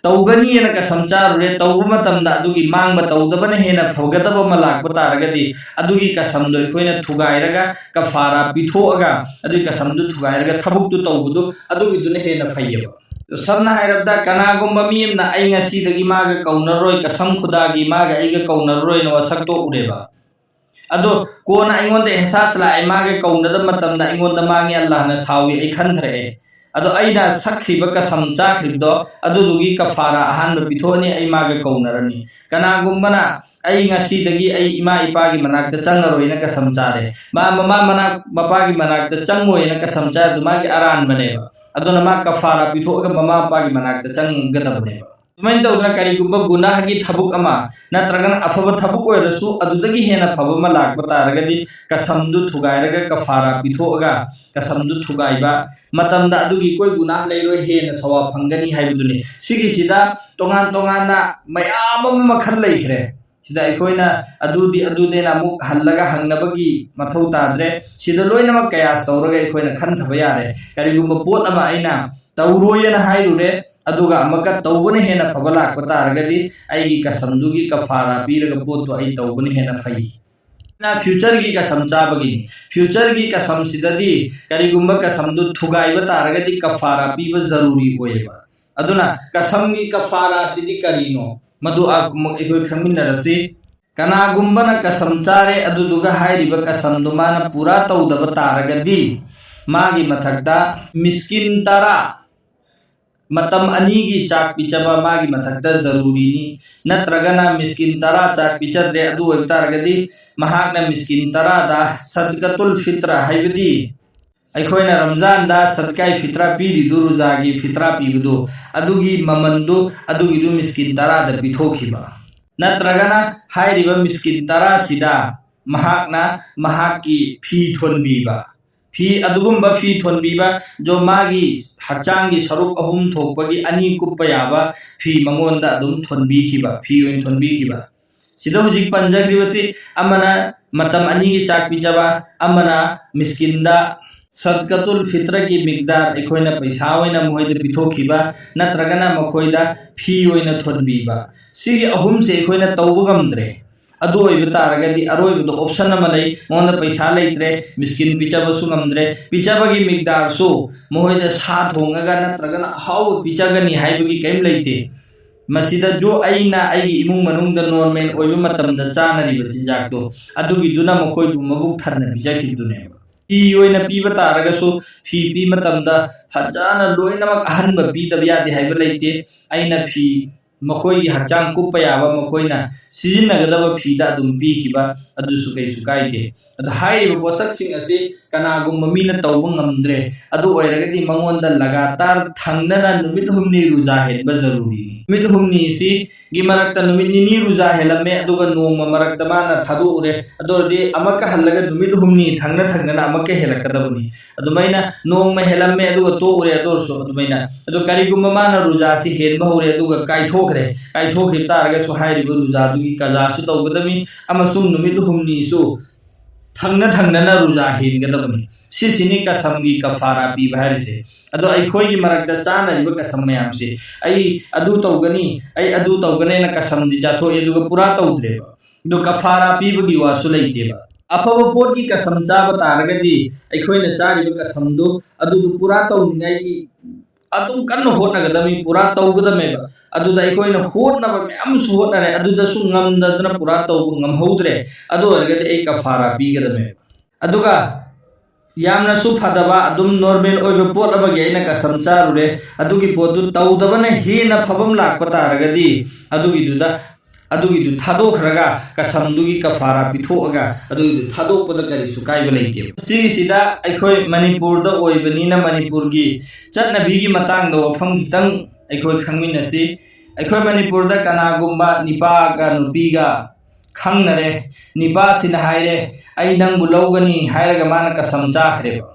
ꯇꯧꯒꯅꯤꯅ ꯀꯁꯝ ꯆꯥꯔꯨꯔꯦ, ꯇꯧꯕ ꯃꯇꯝꯗ ꯑꯗꯨꯒꯤ ꯃꯥꯡꯕ, ꯇꯧꯗꯕꯅ ꯍꯦꯟꯅ ꯐꯒꯗꯕ ꯑꯃ ꯂꯥꯛꯄ ꯇꯥꯔꯒꯗꯤ, ꯑꯗꯨꯒꯤ ꯀꯁꯝꯗꯣ ꯑꯩꯈꯣꯏꯅ ꯊꯨꯒꯥꯏꯔꯒ, ꯀꯐꯥꯔꯥ ꯄꯤꯊꯣꯛꯑꯒ, ꯑꯗꯨꯒꯤ ꯀꯁꯝꯗꯨ ꯊꯨꯒꯥꯏꯔꯒ ꯊꯕꯛꯇꯨ ꯇꯧꯕꯗꯨ, ꯑꯗꯨꯒꯤꯗꯨꯅ ꯍꯦꯟꯅ ꯐꯩꯌꯦꯕ꯫ ꯁꯝꯅ ꯍꯥꯏꯔꯕꯗ, ꯀꯅꯥꯒꯨꯝꯕ ꯃꯤ ꯑꯃꯅ "ꯑꯩ ꯉꯁꯤꯗꯒꯤ ꯃꯥꯒ ꯀꯧꯅꯔꯔꯣꯏ, ꯀꯁꯝ ꯈꯨꯗꯥꯒꯤ ꯃꯥꯒ ꯑꯩꯒ ꯀꯧꯅꯔꯔꯣꯏꯅ" ꯋꯥꯁꯛ ꯇꯣꯛꯎꯔꯦꯕ꯫ ꯑꯗꯣ ꯀꯣꯟꯅ ꯑꯩꯉꯣꯟꯗ ꯑꯦꯍꯁꯥꯁ ꯂꯥꯛꯑꯦ, ꯃꯥꯒ ꯀꯧꯅꯗꯕ ꯃꯇꯝꯗ ꯑꯩꯉꯣꯟꯗ ꯃꯥꯡꯉꯦ, ꯑꯜꯂꯥꯍꯅ ꯁꯥꯎꯏ, ꯑꯩ ꯈꯟꯊꯔꯛꯑꯦ꯫ ꯑꯗꯣ ꯑꯩꯅ ꯁꯛꯈ꯭ꯔꯤꯕ ꯀꯁꯝ ꯆꯥꯈ꯭ꯔꯤꯕꯗꯣ, ꯑꯗꯨꯗꯨꯒꯤ ꯀꯐꯥꯔꯥ ꯑꯍꯥꯟꯕ ꯄꯤꯊꯣꯛꯑꯅꯤ, ꯑꯩ ꯃꯥꯒ ꯀꯧꯅꯔꯅꯤ꯫ ꯀꯅꯥꯒꯨꯝꯕꯅ "ꯑꯩ ꯉꯁꯤꯗꯒꯤ ꯑꯩ ꯏꯃꯥ ꯏꯄꯥꯒꯤ ꯃꯅꯥꯛꯇ ꯆꯪꯉꯔꯣꯏꯅ" ꯀꯁꯝ ꯆꯥꯔꯦ, ꯃꯥ ꯃꯃꯥ ꯃꯅꯥꯛ, ꯃꯄꯥꯒꯤ ꯃꯅꯥꯛꯇ ꯆꯪꯉꯣꯏꯅ ꯀꯁꯝ ꯆꯥꯔꯤꯗꯣ ꯃꯥꯒꯤ ꯑꯔꯥꯟꯕꯅꯦꯕ꯫ ꯑꯗꯨꯅ ꯃꯥ ꯀꯐꯥꯔꯥ ꯄꯤꯊꯣꯛꯑꯒ ꯃꯃꯥ ꯃꯄꯥꯒꯤ ꯃꯅꯥꯛꯇ ꯆꯪꯒꯗꯕꯅꯦꯕ꯫ ꯑꯗꯨꯃꯥꯏꯅ ꯇꯧꯗꯅ ꯀꯔꯤꯒꯨꯝꯕ ꯒꯨꯅꯥꯍꯒꯤ ꯊꯕꯛ ꯑꯃ ꯅꯠꯇ꯭ꯔꯒꯅ ꯑꯐꯕ ꯊꯕꯛ ꯑꯣꯏꯔꯁꯨ ꯑꯗꯨꯗꯒꯤ ꯍꯦꯟꯅ ꯐꯕ ꯑꯃ ꯂꯥꯛꯄ ꯇꯥꯔꯒꯗꯤ, ꯀꯁꯝꯗꯨ ꯊꯨꯒꯥꯏꯔꯒ ꯀꯐꯥꯔꯥ ꯄꯤꯊꯣꯛꯑꯒ ꯀꯁꯝꯗꯨ ꯊꯨꯒꯥꯏꯕ ꯃꯇꯝꯗ ꯑꯗꯨꯒꯤ ꯀꯣꯏ ꯒꯨꯅꯥꯍ ꯂꯩꯔꯣꯏ, ꯍꯦꯟꯅ ꯁꯋꯥꯕ ꯐꯪꯒꯅꯤ ꯍꯥꯏꯕꯗꯨꯅꯤ꯫ ꯁꯤꯒꯤꯁꯤꯗ ꯇꯣꯉꯥꯟ ꯇꯣꯉꯥꯟꯅ ꯃꯌꯥꯝ ꯑꯃ ꯃꯈꯜ ꯂꯩꯈ꯭ꯔꯦ꯫ ꯁꯤꯗ ꯑꯩꯈꯣꯏꯅ ꯑꯗꯨꯗꯤ ꯑꯗꯨꯗꯦꯅ ꯑꯃꯨꯛ ꯍꯜꯂꯒ ꯍꯪꯅꯕꯒꯤ ꯃꯊꯧ ꯇꯥꯗ꯭ꯔꯦ꯫ ꯁꯤꯗ ꯂꯣꯏꯅꯃꯛ ꯀꯌꯥꯁ ꯇꯧꯔꯒ ꯑꯩꯈꯣꯏꯅ ꯈꯟꯊꯕ ꯌꯥꯔꯦ꯫ ꯀꯔꯤꯒꯨꯝꯕ ꯄꯣꯠ ꯑꯃ ꯑꯩꯅ ꯇꯧꯔꯣꯏꯅ ꯍꯥꯏꯔꯨꯔꯦ, ꯑꯗꯨꯒ ꯑꯃꯨꯛꯀ ꯇꯧꯕꯅ ꯍꯦꯟꯅ ꯐꯕ ꯂꯥꯛꯄ ꯇꯥꯔꯒꯗꯤ, ꯑꯩꯒꯤ ꯀꯁꯝꯗꯨꯒꯤ ꯀꯐꯥꯔꯥ ꯄꯤꯔꯒ ꯄꯣꯠꯇꯣ ꯑꯩ ꯇꯧꯕꯅ ꯍꯦꯟꯅ ꯐꯩ꯫ ꯅ ꯐ꯭ꯌꯨꯆꯔꯒꯤ ꯀꯁꯝ ꯆꯥꯕꯒꯤꯅꯤ꯫ ꯐ꯭ꯌꯨꯆꯔꯒꯤ ꯀꯁꯝꯁꯤꯗꯗꯤ ꯀꯔꯤꯒꯨꯝꯕ ꯀꯁꯝꯗꯨ ꯊꯨꯒꯥꯏꯕ ꯇꯥꯔꯒꯗꯤ ꯀꯐꯥꯔꯥ ꯄꯤꯕ ꯖꯔꯨꯔꯤ ꯑꯣꯏꯌꯦꯕ꯫ ꯑꯗꯨꯅ ꯀꯁꯝꯒꯤ ꯀꯐꯥꯔꯥꯁꯤꯗꯤ ꯀꯔꯤꯅꯣ? ꯃꯗꯨ ꯑ-, ꯑꯩꯈꯣꯏ ꯈꯪꯃꯤꯟꯅꯔꯁꯤ꯫ ꯀꯅꯥꯒꯨꯝꯕꯅ ꯀꯁꯝ ꯆꯥꯔꯦ, ꯑꯗꯨꯗꯨꯒ ꯍꯥꯏꯔꯤꯕ ꯀꯁꯝꯗꯨ ꯃꯥꯅ ꯄꯨꯔꯥ ꯇꯧꯗꯕ ꯇꯥꯔꯒꯗꯤ, ꯃꯥꯒꯤ ꯃꯊꯛꯇ ꯃꯤꯁꯀꯤꯟ ꯇꯔꯥ, ꯃꯇꯝ ꯑꯅꯤꯒꯤ ꯆꯥꯛ ꯄꯤꯖꯕ ꯃꯥꯒꯤ ꯃꯊꯛꯇ ꯖꯔꯨꯔꯤꯅꯤ꯫ ꯅꯠꯇ꯭ꯔꯒꯅ ꯃꯤꯁꯀꯤꯟ ꯇꯔꯥ ꯆꯥꯛ ꯄꯤꯖꯗ꯭ꯔꯦ, ꯑꯗꯨ ꯑꯣꯏꯕ ꯇꯥꯔꯒꯗꯤ ꯃꯍꯥꯛꯅ ꯃꯤꯁꯀꯤꯟ ꯇꯔꯥꯗ ꯁꯗꯀꯇꯨꯜ ꯐꯤꯇ꯭ꯔ, ꯍꯥꯏꯕꯗꯤ ꯑꯩꯈꯣꯏꯅ ꯔꯝꯖꯥꯟꯗ ꯁꯗꯀꯥꯏ ꯐꯤꯇ꯭ꯔꯥ ꯄꯤꯔꯤꯗꯨ, ꯔꯨꯖꯥꯒꯤ ꯐꯤꯇ꯭ꯔꯥ ꯄꯤꯕꯗꯨ, ꯑꯗꯨꯒꯤ ꯃꯃꯟꯗꯨ, ꯑꯗꯨꯒꯤꯗꯨ ꯃꯤꯁꯀꯤꯟ ꯇꯔꯥꯗ ꯄꯤꯊꯣꯛꯈꯤꯕ꯫ ꯅꯠꯇ꯭ꯔꯒꯅ ꯍꯥꯏꯔꯤꯕ ꯃꯤꯁꯀꯤꯟ ꯇꯔꯥꯁꯤꯗ ꯃꯍꯥꯛꯅ ꯃꯍꯥꯛꯀꯤ ꯐꯤ ꯊꯣꯟꯕꯤꯕ, ꯐꯤ, ꯑꯗꯨꯒꯨꯝꯕ ꯐꯤ ꯊꯣꯟꯕꯤꯕ, ꯖꯣ ꯃꯥꯒꯤ ꯍꯛꯆꯥꯡꯒꯤ ꯁꯔꯨꯛ ꯑꯍꯨꯝ ꯊꯣꯛꯄꯒꯤ ꯑꯅꯤ ꯀꯨꯞꯄ ꯌꯥꯕ ꯐꯤ ꯃꯉꯣꯟꯗ ꯑꯗꯨꯝ ꯊꯣꯟꯕꯤꯈꯤꯕ, ꯐꯤ ꯑꯣꯏꯅ ꯊꯣꯟꯕꯤꯈꯤꯕ꯫ ꯁꯤꯗ ꯍꯧꯖꯤꯛ ꯄꯟꯖꯈ꯭ꯔꯤꯕꯁꯤ ꯑꯃꯅ ꯃꯇꯝ ꯑꯅꯤꯒꯤ ꯆꯥꯛ ꯄꯤꯖꯕ, ꯑꯃꯅ ꯃꯤꯁꯀꯤꯟꯗ ꯁꯗꯀꯇꯨꯜ ꯐꯤꯇ꯭ꯔꯒꯤ ꯃꯤꯛꯗꯥꯔ ꯑꯩꯈꯣꯏꯅ ꯄꯩꯁꯥ ꯑꯣꯏꯅ ꯃꯈꯣꯏꯗ ꯄꯤꯊꯣꯛꯈꯤꯕ, ꯅꯠꯇ꯭ꯔꯒꯅ ꯃꯈꯣꯏꯗ ꯐꯤ ꯑꯣꯏꯅ ꯊꯣꯟꯕꯤꯕ꯫ ꯁꯤꯒꯤ ꯑꯍꯨꯝꯁꯦ ꯑꯩꯈꯣꯏꯅ ꯇꯧꯕ ꯉꯝꯗ꯭ꯔꯦ꯫ ꯑꯗꯨ ꯑꯣꯏꯕ ꯇꯥꯔꯒꯗꯤ ꯑꯔꯣꯏꯕꯗ ꯑꯣꯞꯁꯟ ꯑꯃ ꯂꯩ, ꯃꯉꯣꯟꯗ ꯄꯩꯁꯥ ꯂꯩꯇ꯭ꯔꯦ, ꯃꯤꯁꯀꯤꯟ ꯄꯤꯖꯕꯁꯨ ꯉꯝꯗ꯭ꯔꯦ, ꯄꯤꯖꯕꯒꯤ ꯃꯤꯛꯗꯥꯔꯁꯨ ꯃꯈꯣꯏꯗ ꯁꯥ ꯊꯣꯡꯉꯒ ꯅꯠꯇ꯭ꯔꯒꯅ ꯑꯍꯥꯎꯕ ꯄꯤꯖꯒꯅꯤ ꯍꯥꯏꯕꯒꯤ ꯀꯔꯤꯝ ꯂꯩꯇꯦ꯫ ꯃꯁꯤꯗ ꯖꯣ ꯑꯩꯅ ꯑꯩꯒꯤ ꯏꯃꯨꯡ ꯃꯅꯨꯡꯗ ꯅꯣꯔꯃꯦꯜ ꯑꯣꯏꯕ ꯃꯇꯝꯗ ꯆꯥꯅꯔꯤꯕ ꯆꯤꯟꯖꯥꯛꯇꯣ, ꯑꯗꯨꯒꯤꯗꯨꯅ ꯃꯈꯣꯏꯕꯨ ꯃꯕꯨꯛ ꯊꯟꯅ ꯄꯤꯖꯈꯤꯕꯗꯨꯅꯦꯕ꯫ ꯐꯤ ꯑꯣꯏꯅ ꯄꯤꯕ ꯇꯥꯔꯒꯁꯨ ꯐꯤ ꯄꯤꯕ ꯃꯇꯝꯗ ꯐꯖꯅ ꯂꯣꯏꯅꯃꯛ ꯑꯍꯟꯕ ꯄꯤꯗꯕ ꯌꯥꯗꯦ ꯍꯥꯏꯕ ꯂꯩꯇꯦ꯫ ꯑꯩꯅ ꯐꯤ ꯃꯈꯣꯏꯒꯤ ꯍꯛꯆꯥꯡ ꯀꯨꯞꯄ ꯌꯥꯕ, ꯃꯈꯣꯏꯅ ꯁꯤꯖꯤꯟꯅꯒꯗꯕ ꯐꯤꯗ ꯑꯗꯨꯝ ꯄꯤꯈꯤꯕ, ꯑꯗꯨꯁꯨ ꯀꯩꯁꯨ ꯀꯥꯏꯗꯦ꯫ ꯑꯗꯣ ꯍꯥꯏꯔꯤꯕ ꯄꯣꯠꯁꯛꯁꯤꯡ ꯑꯁꯤ ꯀꯅꯥꯒꯨꯝꯕ ꯃꯤꯅ ꯇꯧꯕ ꯉꯝꯗ꯭ꯔꯦ, ꯑꯗꯨ ꯑꯣꯏꯔꯒꯗꯤ ꯃꯉꯣꯟꯗ ꯂꯒꯥꯇꯥꯔ ꯊꯪꯅꯅ ꯅꯨꯃꯤꯠ ꯍꯨꯝꯅꯤ ꯔꯨꯖꯥ ꯍꯦꯟꯕ ꯖꯔꯨꯔꯤꯅꯤ꯫ ꯅꯨꯃꯤꯠ ꯍꯨꯝꯅꯤꯁꯤꯒꯤ ꯃꯔꯛꯇ ꯅꯨꯃꯤꯠ ꯅꯤꯅꯤ ꯔꯨꯖꯥ ꯍꯦꯜꯂꯝꯃꯦ, ꯑꯗꯨꯒ ꯅꯣꯡꯃ ꯃꯔꯛꯇ ꯃꯥꯅ ꯊꯥꯗꯣꯛꯎꯔꯦ, ꯑꯗꯨ ꯑꯣꯏꯔꯗꯤ ꯑꯃꯨꯛꯀ ꯍꯜꯂꯒ ꯅꯨꯃꯤꯠ ꯍꯨꯝꯅꯤ ꯊꯪꯅ ꯊꯪꯅꯅ ꯑꯃꯨꯛꯀ ꯍꯦꯜꯂꯛꯀꯗꯕꯅꯤ꯫ ꯑꯗꯨꯃꯥꯏꯅ ꯅꯣꯡꯃ ꯍꯦꯜꯂꯝꯃꯦ ꯑꯗꯨꯒ ꯇꯣꯛꯎꯔꯦ, ꯑꯗꯨ ꯑꯣꯏꯔꯁꯨ ꯑꯗꯨꯃꯥꯏꯅ꯫ ꯑꯗꯣ ꯀꯔꯤꯒꯨꯝꯕ ꯃꯥꯅ ꯔꯨꯖꯥꯁꯤ ꯍꯦꯟꯕ ꯍꯧꯔꯦ ꯑꯗꯨꯒ ꯀꯥꯏꯊꯣꯛꯈ꯭ꯔꯦ, ꯀꯥꯏꯊꯣꯛꯈꯤꯕ ꯇꯥꯔꯒꯁꯨ ꯍꯥꯏꯔꯤꯕ ꯔꯨꯖꯥꯗꯨꯒꯤ ꯀꯖꯥꯁꯨ ꯇꯧꯒꯗꯕꯅꯤ, ꯑꯃꯁꯨꯡ ꯅꯨꯃꯤꯠ ꯍꯨꯝꯅꯤꯁꯨ ꯊꯪꯅ ꯊꯪꯅꯅ ꯔꯨꯖꯥ ꯍꯦꯟꯒꯗꯕꯅꯤ꯫ ꯁꯤꯁꯤꯅꯤ ꯀꯁꯝꯒꯤ ꯀꯐꯥꯔꯥ ꯄꯤꯕ ꯍꯥꯏꯔꯤꯁꯦ꯫ ꯑꯗꯣ ꯑꯩꯈꯣꯏꯒꯤ ꯃꯔꯛꯇ ꯆꯥꯅꯔꯤꯕ ꯀꯁꯝ ꯃꯌꯥꯝꯁꯦ, "ꯑꯩ ꯑꯗꯨ ꯇꯧꯒꯅꯤ, ꯑꯩ ꯑꯗꯨ ꯇꯧꯒꯅꯤ" ꯍꯥꯏꯅ ꯀꯁꯝꯗꯤ ꯆꯥꯊꯣꯛꯑꯦ, ꯑꯗꯨꯒ ꯄꯨꯔꯥ ꯇꯧꯗ꯭ꯔꯦꯕ꯫ ꯑꯗꯣ ꯀꯐꯥꯔꯥ ꯄꯤꯕꯒꯤ ꯋꯥꯁꯨ ꯂꯩꯇꯦꯕ꯫ ꯑꯐꯕ ꯄꯣꯠꯀꯤ ꯀꯁꯝ ꯆꯥꯕ ꯇꯥꯔꯒꯗꯤ ꯑꯩꯈꯣꯏꯅ ꯆꯥꯔꯤꯕ ꯀꯁꯝꯗꯨ ꯑꯗꯨꯕꯨ ꯄꯨꯔꯥ ꯇꯧꯅꯤꯡꯉꯥꯏꯒꯤ ꯑꯗꯨꯝ ꯀꯟꯅ ꯍꯣꯠꯅꯒꯗꯕꯅꯤ, ꯄꯨꯔꯥ ꯇꯧꯒꯗꯕꯅꯦꯕ꯫ ꯑꯗꯨꯗ ꯑꯩꯈꯣꯏꯅ ꯍꯣꯠꯅꯕ ꯃꯌꯥꯝꯁꯨ ꯍꯣꯠꯅꯔꯦ, ꯑꯗꯨꯗꯁꯨ ꯉꯝꯗꯗꯅ ꯄꯨꯔꯥ ꯇꯧꯕ ꯉꯝꯍꯧꯗ꯭ꯔꯦ, ꯑꯗꯨ ꯑꯣꯏꯔꯒꯗꯤ ꯑꯩ ꯀꯐꯥꯔꯥ ꯄꯤꯒꯗꯕꯅꯦꯕ꯫ ꯑꯗꯨꯒ ꯌꯥꯝꯅꯁꯨ ꯐꯗꯕ, ꯑꯗꯨꯝ ꯅꯣꯔꯃꯦꯜ ꯑꯣꯏꯕ ꯄꯣꯠ ꯑꯃꯒꯤ ꯑꯩꯅ ꯀꯁꯝ ꯆꯥꯔꯨꯔꯦ, ꯑꯗꯨꯒꯤ ꯄꯣꯠꯇꯨ ꯇꯧꯗꯕꯅ ꯍꯦꯟꯅ ꯐꯕ ꯑꯃ ꯂꯥꯛꯄ ꯇꯥꯔꯒꯗꯤ ꯑꯗꯨꯒꯤꯗꯨꯗ ꯑꯗꯨꯒꯤꯗꯨ ꯊꯥꯗꯣꯛꯈ꯭ꯔꯒ ꯀꯁꯝꯗꯨꯒꯤ ꯀꯐꯥꯔꯥ ꯄꯤꯊꯣꯛꯑꯒ ꯑꯗꯨꯒꯤꯗꯨ ꯊꯥꯗꯣꯛꯄꯗ ꯀꯔꯤꯁꯨ ꯀꯥꯏꯕ ꯂꯩꯇꯦꯕ꯫ ꯁꯤꯒꯤꯁꯤꯗ ꯑꯩꯈꯣꯏ ꯃꯅꯤꯄꯨꯔꯗ ꯑꯣꯏꯕꯅꯤꯅ ꯃꯅꯤꯄꯨꯔꯒꯤ ꯆꯠꯅꯕꯤꯒꯤ ꯃꯇꯥꯡꯗ ꯋꯥꯐꯝ ꯈꯤꯇꯪ ꯑꯩꯈꯣꯏ ꯈꯪꯃꯤꯟꯅꯁꯤ꯫ ꯑꯩꯈꯣꯏ ꯃꯅꯤꯄꯨꯔꯗ ꯀꯅꯥꯒꯨꯝꯕ ꯅꯤꯄꯥꯒ ꯅꯨꯄꯤꯒ ꯈꯪꯅꯔꯦ, ꯅꯤꯄꯥꯁꯤꯅ ꯍꯥꯏꯔꯦ, "ꯑꯩ ꯅꯪꯕꯨ ꯂꯧꯒꯅꯤ" ꯍꯥꯏꯔꯒ ꯃꯥꯅ ꯀꯁꯝ ꯆꯥꯈ꯭ꯔꯦꯕ꯫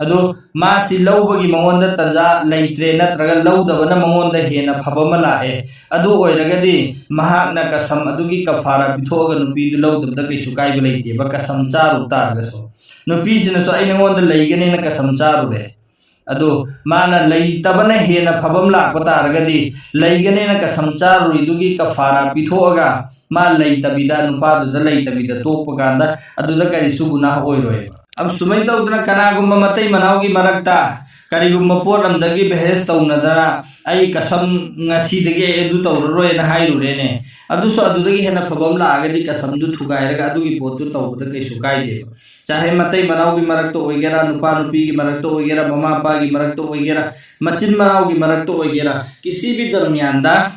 ꯑꯗꯣ ꯃꯥꯁꯤ ꯂꯧꯕꯒꯤ ꯃꯉꯣꯟꯗ ꯇꯟꯖꯥ ꯂꯩꯇ꯭ꯔꯦ, ꯅꯠꯇ꯭ꯔꯒ ꯂꯧꯗꯕꯅ ꯃꯉꯣꯟꯗ ꯍꯦꯟꯅ ꯐꯕ ꯑꯃ ꯂꯥꯛꯑꯦ, ꯑꯗꯨ ꯑꯣꯏꯔꯒꯗꯤ ꯃꯍꯥꯛꯅ ꯀꯁꯝ ꯑꯗꯨꯒꯤ ꯀꯐꯥꯔꯥ ꯄꯤꯊꯣꯛꯑꯒ ꯅꯨꯄꯤꯗꯨ ꯂꯧꯗꯕꯗ ꯀꯩꯁꯨ ꯀꯥꯏꯕ ꯂꯩꯇꯦꯕ, ꯀꯁꯝ ꯆꯥꯔꯨ ꯇꯥꯔꯒꯁꯨ꯫ ꯅꯨꯄꯤꯁꯤꯅꯁꯨ "ꯑꯩ ꯅꯉꯣꯟꯗ ꯂꯩꯒꯅꯦꯅ ꯀꯁꯝ ꯆꯥꯔꯨꯔꯦ", ꯑꯗꯣ ꯃꯥꯅ ꯂꯩꯇꯕꯅ ꯍꯦꯟꯅ ꯐꯕ ꯑꯃ ꯂꯥꯛꯄ ꯇꯥꯔꯒꯗꯤ, ꯂꯩꯒꯅꯦꯅ ꯀꯁꯝ ꯆꯥꯔꯨꯔꯤꯗꯨꯒꯤ ꯀꯐꯥꯔꯥ ꯄꯤꯊꯣꯛꯑꯒ ꯃꯥ ꯂꯩꯇꯕꯤꯗ, ꯅꯨꯄꯥꯗꯨꯗ ꯂꯩꯇꯕꯤꯗ ꯇꯣꯛꯄ ꯀꯥꯟꯗ ꯑꯗꯨꯗ ꯀꯔꯤꯁꯨ ꯒꯨꯅꯥꯍ ꯑꯣꯏꯔꯣꯏꯕ꯫ ꯑꯗꯨ ꯁꯨꯃꯥꯏꯅ ꯇꯧꯗꯅ ꯀꯅꯥꯒꯨꯝꯕ ꯃꯇꯩ ꯃꯅꯥꯎꯒꯤ ꯃꯔꯛꯇ ꯀꯔꯤꯒꯨꯝꯕ ꯄꯣꯠ ꯑꯃꯗꯒꯤ ꯕꯦꯍꯦꯁ ꯇꯧꯅꯗꯅ "ꯑꯩ ꯀꯁꯝ ꯉꯁꯤꯗꯒꯤ ꯑꯩ ꯑꯗꯨ ꯇꯧꯔꯔꯣꯏꯅ" ꯍꯥꯏꯔꯨꯔꯦꯅꯦ, ꯑꯗꯨꯁꯨ ꯑꯗꯨꯗꯒꯤ ꯍꯦꯟꯅ ꯐꯕ ꯑꯃ ꯂꯥꯛꯑꯒꯗꯤ ꯀꯁꯝꯗꯨ ꯊꯨꯒꯥꯏꯔꯒ ꯑꯗꯨꯒꯤ ꯄꯣꯠꯇꯨ ꯇꯧꯕꯗ ꯀꯩꯁꯨ ꯀꯥꯏꯗꯦꯕ꯫ ꯆꯥꯍꯦ ꯃꯇꯩ ꯃꯅꯥꯎꯒꯤ ꯃꯔꯛꯇ ꯑꯣꯏꯒꯦꯔꯥ, ꯅꯨꯄꯥ ꯅꯨꯄꯤꯒꯤ ꯃꯔꯛꯇ ꯑꯣꯏꯒꯦꯔꯥ, ꯃꯃꯥ ꯃꯄꯥꯒꯤ ꯃꯔꯛꯇ ꯑꯣꯏꯒꯦꯔꯥ, ꯃꯆꯤꯟ ꯃꯅꯥꯎꯒꯤ ꯃꯔꯛꯇ ꯑꯣꯏꯒꯦꯔꯥ, ꯀꯤꯁꯤ ꯚꯤ ꯗꯔꯃꯤꯌꯥꯟꯗ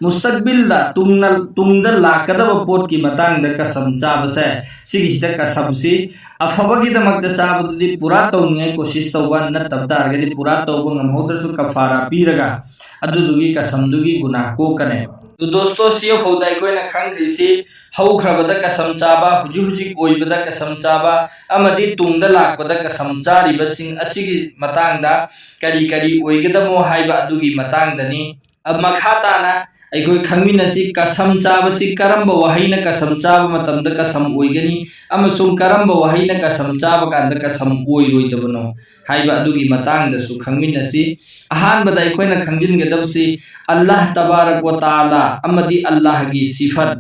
ꯃꯨꯁꯇꯛꯕꯤꯜꯗ, ꯇꯨꯡꯅ, ꯇꯨꯡꯗ ꯂꯥꯛꯀꯗꯕ ꯄꯣꯠꯀꯤ ꯃꯇꯥꯡꯗ ꯀꯁꯝ ꯆꯥꯕꯁꯦ, ꯁꯤꯒꯤꯁꯤꯗ ꯀꯁꯝꯁꯤ ꯑꯐꯕꯒꯤꯗꯃꯛꯇ ꯆꯥꯕꯗꯨꯗꯤ ꯄꯨꯔꯥ ꯇꯧꯅꯤꯡꯉꯥꯏ ꯀꯣꯁꯤꯁ ꯇꯧꯕ, ꯅꯠꯇꯕ ꯇꯥꯔꯒꯗꯤ ꯄꯨꯔꯥ ꯇꯧꯕ ꯉꯝꯍꯧꯗ꯭ꯔꯁꯨ ꯀꯐꯥꯔꯥ ꯄꯤꯔꯒ ꯑꯗꯨꯗꯨꯒꯤ ꯀꯁꯝꯗꯨꯒꯤ ꯒꯨꯅꯥꯍ ꯀꯣꯛꯀꯅꯦꯕ꯫ ꯑꯗꯨ ꯗꯣꯁꯇꯣ, ꯁꯤ ꯐꯥꯎꯗ ꯑꯩꯈꯣꯏꯅ ꯈꯪꯈ꯭ꯔꯤꯁꯤ ꯍꯧꯈ꯭ꯔꯕꯗ ꯀꯁꯝ ꯆꯥꯕ, ꯍꯧꯖꯤꯛ ꯍꯧꯖꯤꯛ ꯑꯣꯏꯕꯗ ꯀꯁꯝ ꯆꯥꯕ ꯑꯃꯗꯤ ꯇꯨꯡꯗ ꯂꯥꯛꯄꯗ ꯀꯁꯝ ꯆꯥꯔꯤꯕꯁꯤꯡ ꯑꯁꯤꯒꯤ ꯃꯇꯥꯡꯗ ꯀꯔꯤ ꯀꯔꯤ ꯑꯣꯏꯒꯗꯃꯣ ꯍꯥꯏꯕ ꯑꯗꯨꯒꯤ ꯃꯇꯥꯡꯗꯅꯤ꯫ ꯑ, ꯃꯈꯥ ꯇꯥꯅ ꯑꯩꯈꯣꯏ ꯈꯪꯃꯤꯟꯅꯁꯤ, ꯀꯁꯝ ꯆꯥꯕꯁꯤ ꯀꯔꯝꯕ ꯋꯥꯍꯩꯅ ꯀꯁꯝ ꯆꯥꯕ ꯃꯇꯝꯗ ꯀꯁꯝ ꯑꯣꯏꯒꯅꯤ ꯑꯃꯁꯨꯡ ꯀꯔꯝꯕ ꯋꯥꯍꯩꯅ ꯀꯁꯝ ꯆꯥꯕ ꯀꯥꯟꯗ ꯀꯁꯝ ꯑꯣꯏꯔꯣꯏꯗꯕꯅꯣ ꯍꯥꯏꯕ ꯑꯗꯨꯒꯤ ꯃꯇꯥꯡꯗꯁꯨ ꯈꯪꯃꯤꯟꯅꯁꯤ꯫ ꯑꯍꯥꯟꯕꯗ ꯑꯩꯈꯣꯏꯅ ꯈꯪꯖꯤꯟꯒꯗꯕꯁꯤ ꯑꯜꯂꯥꯍ ꯇꯕꯥꯔꯛ ꯋ ꯇꯥꯂꯥ ꯑꯃꯗꯤ ꯑꯜꯂꯥꯍꯒꯤ ꯁꯤꯐꯠ,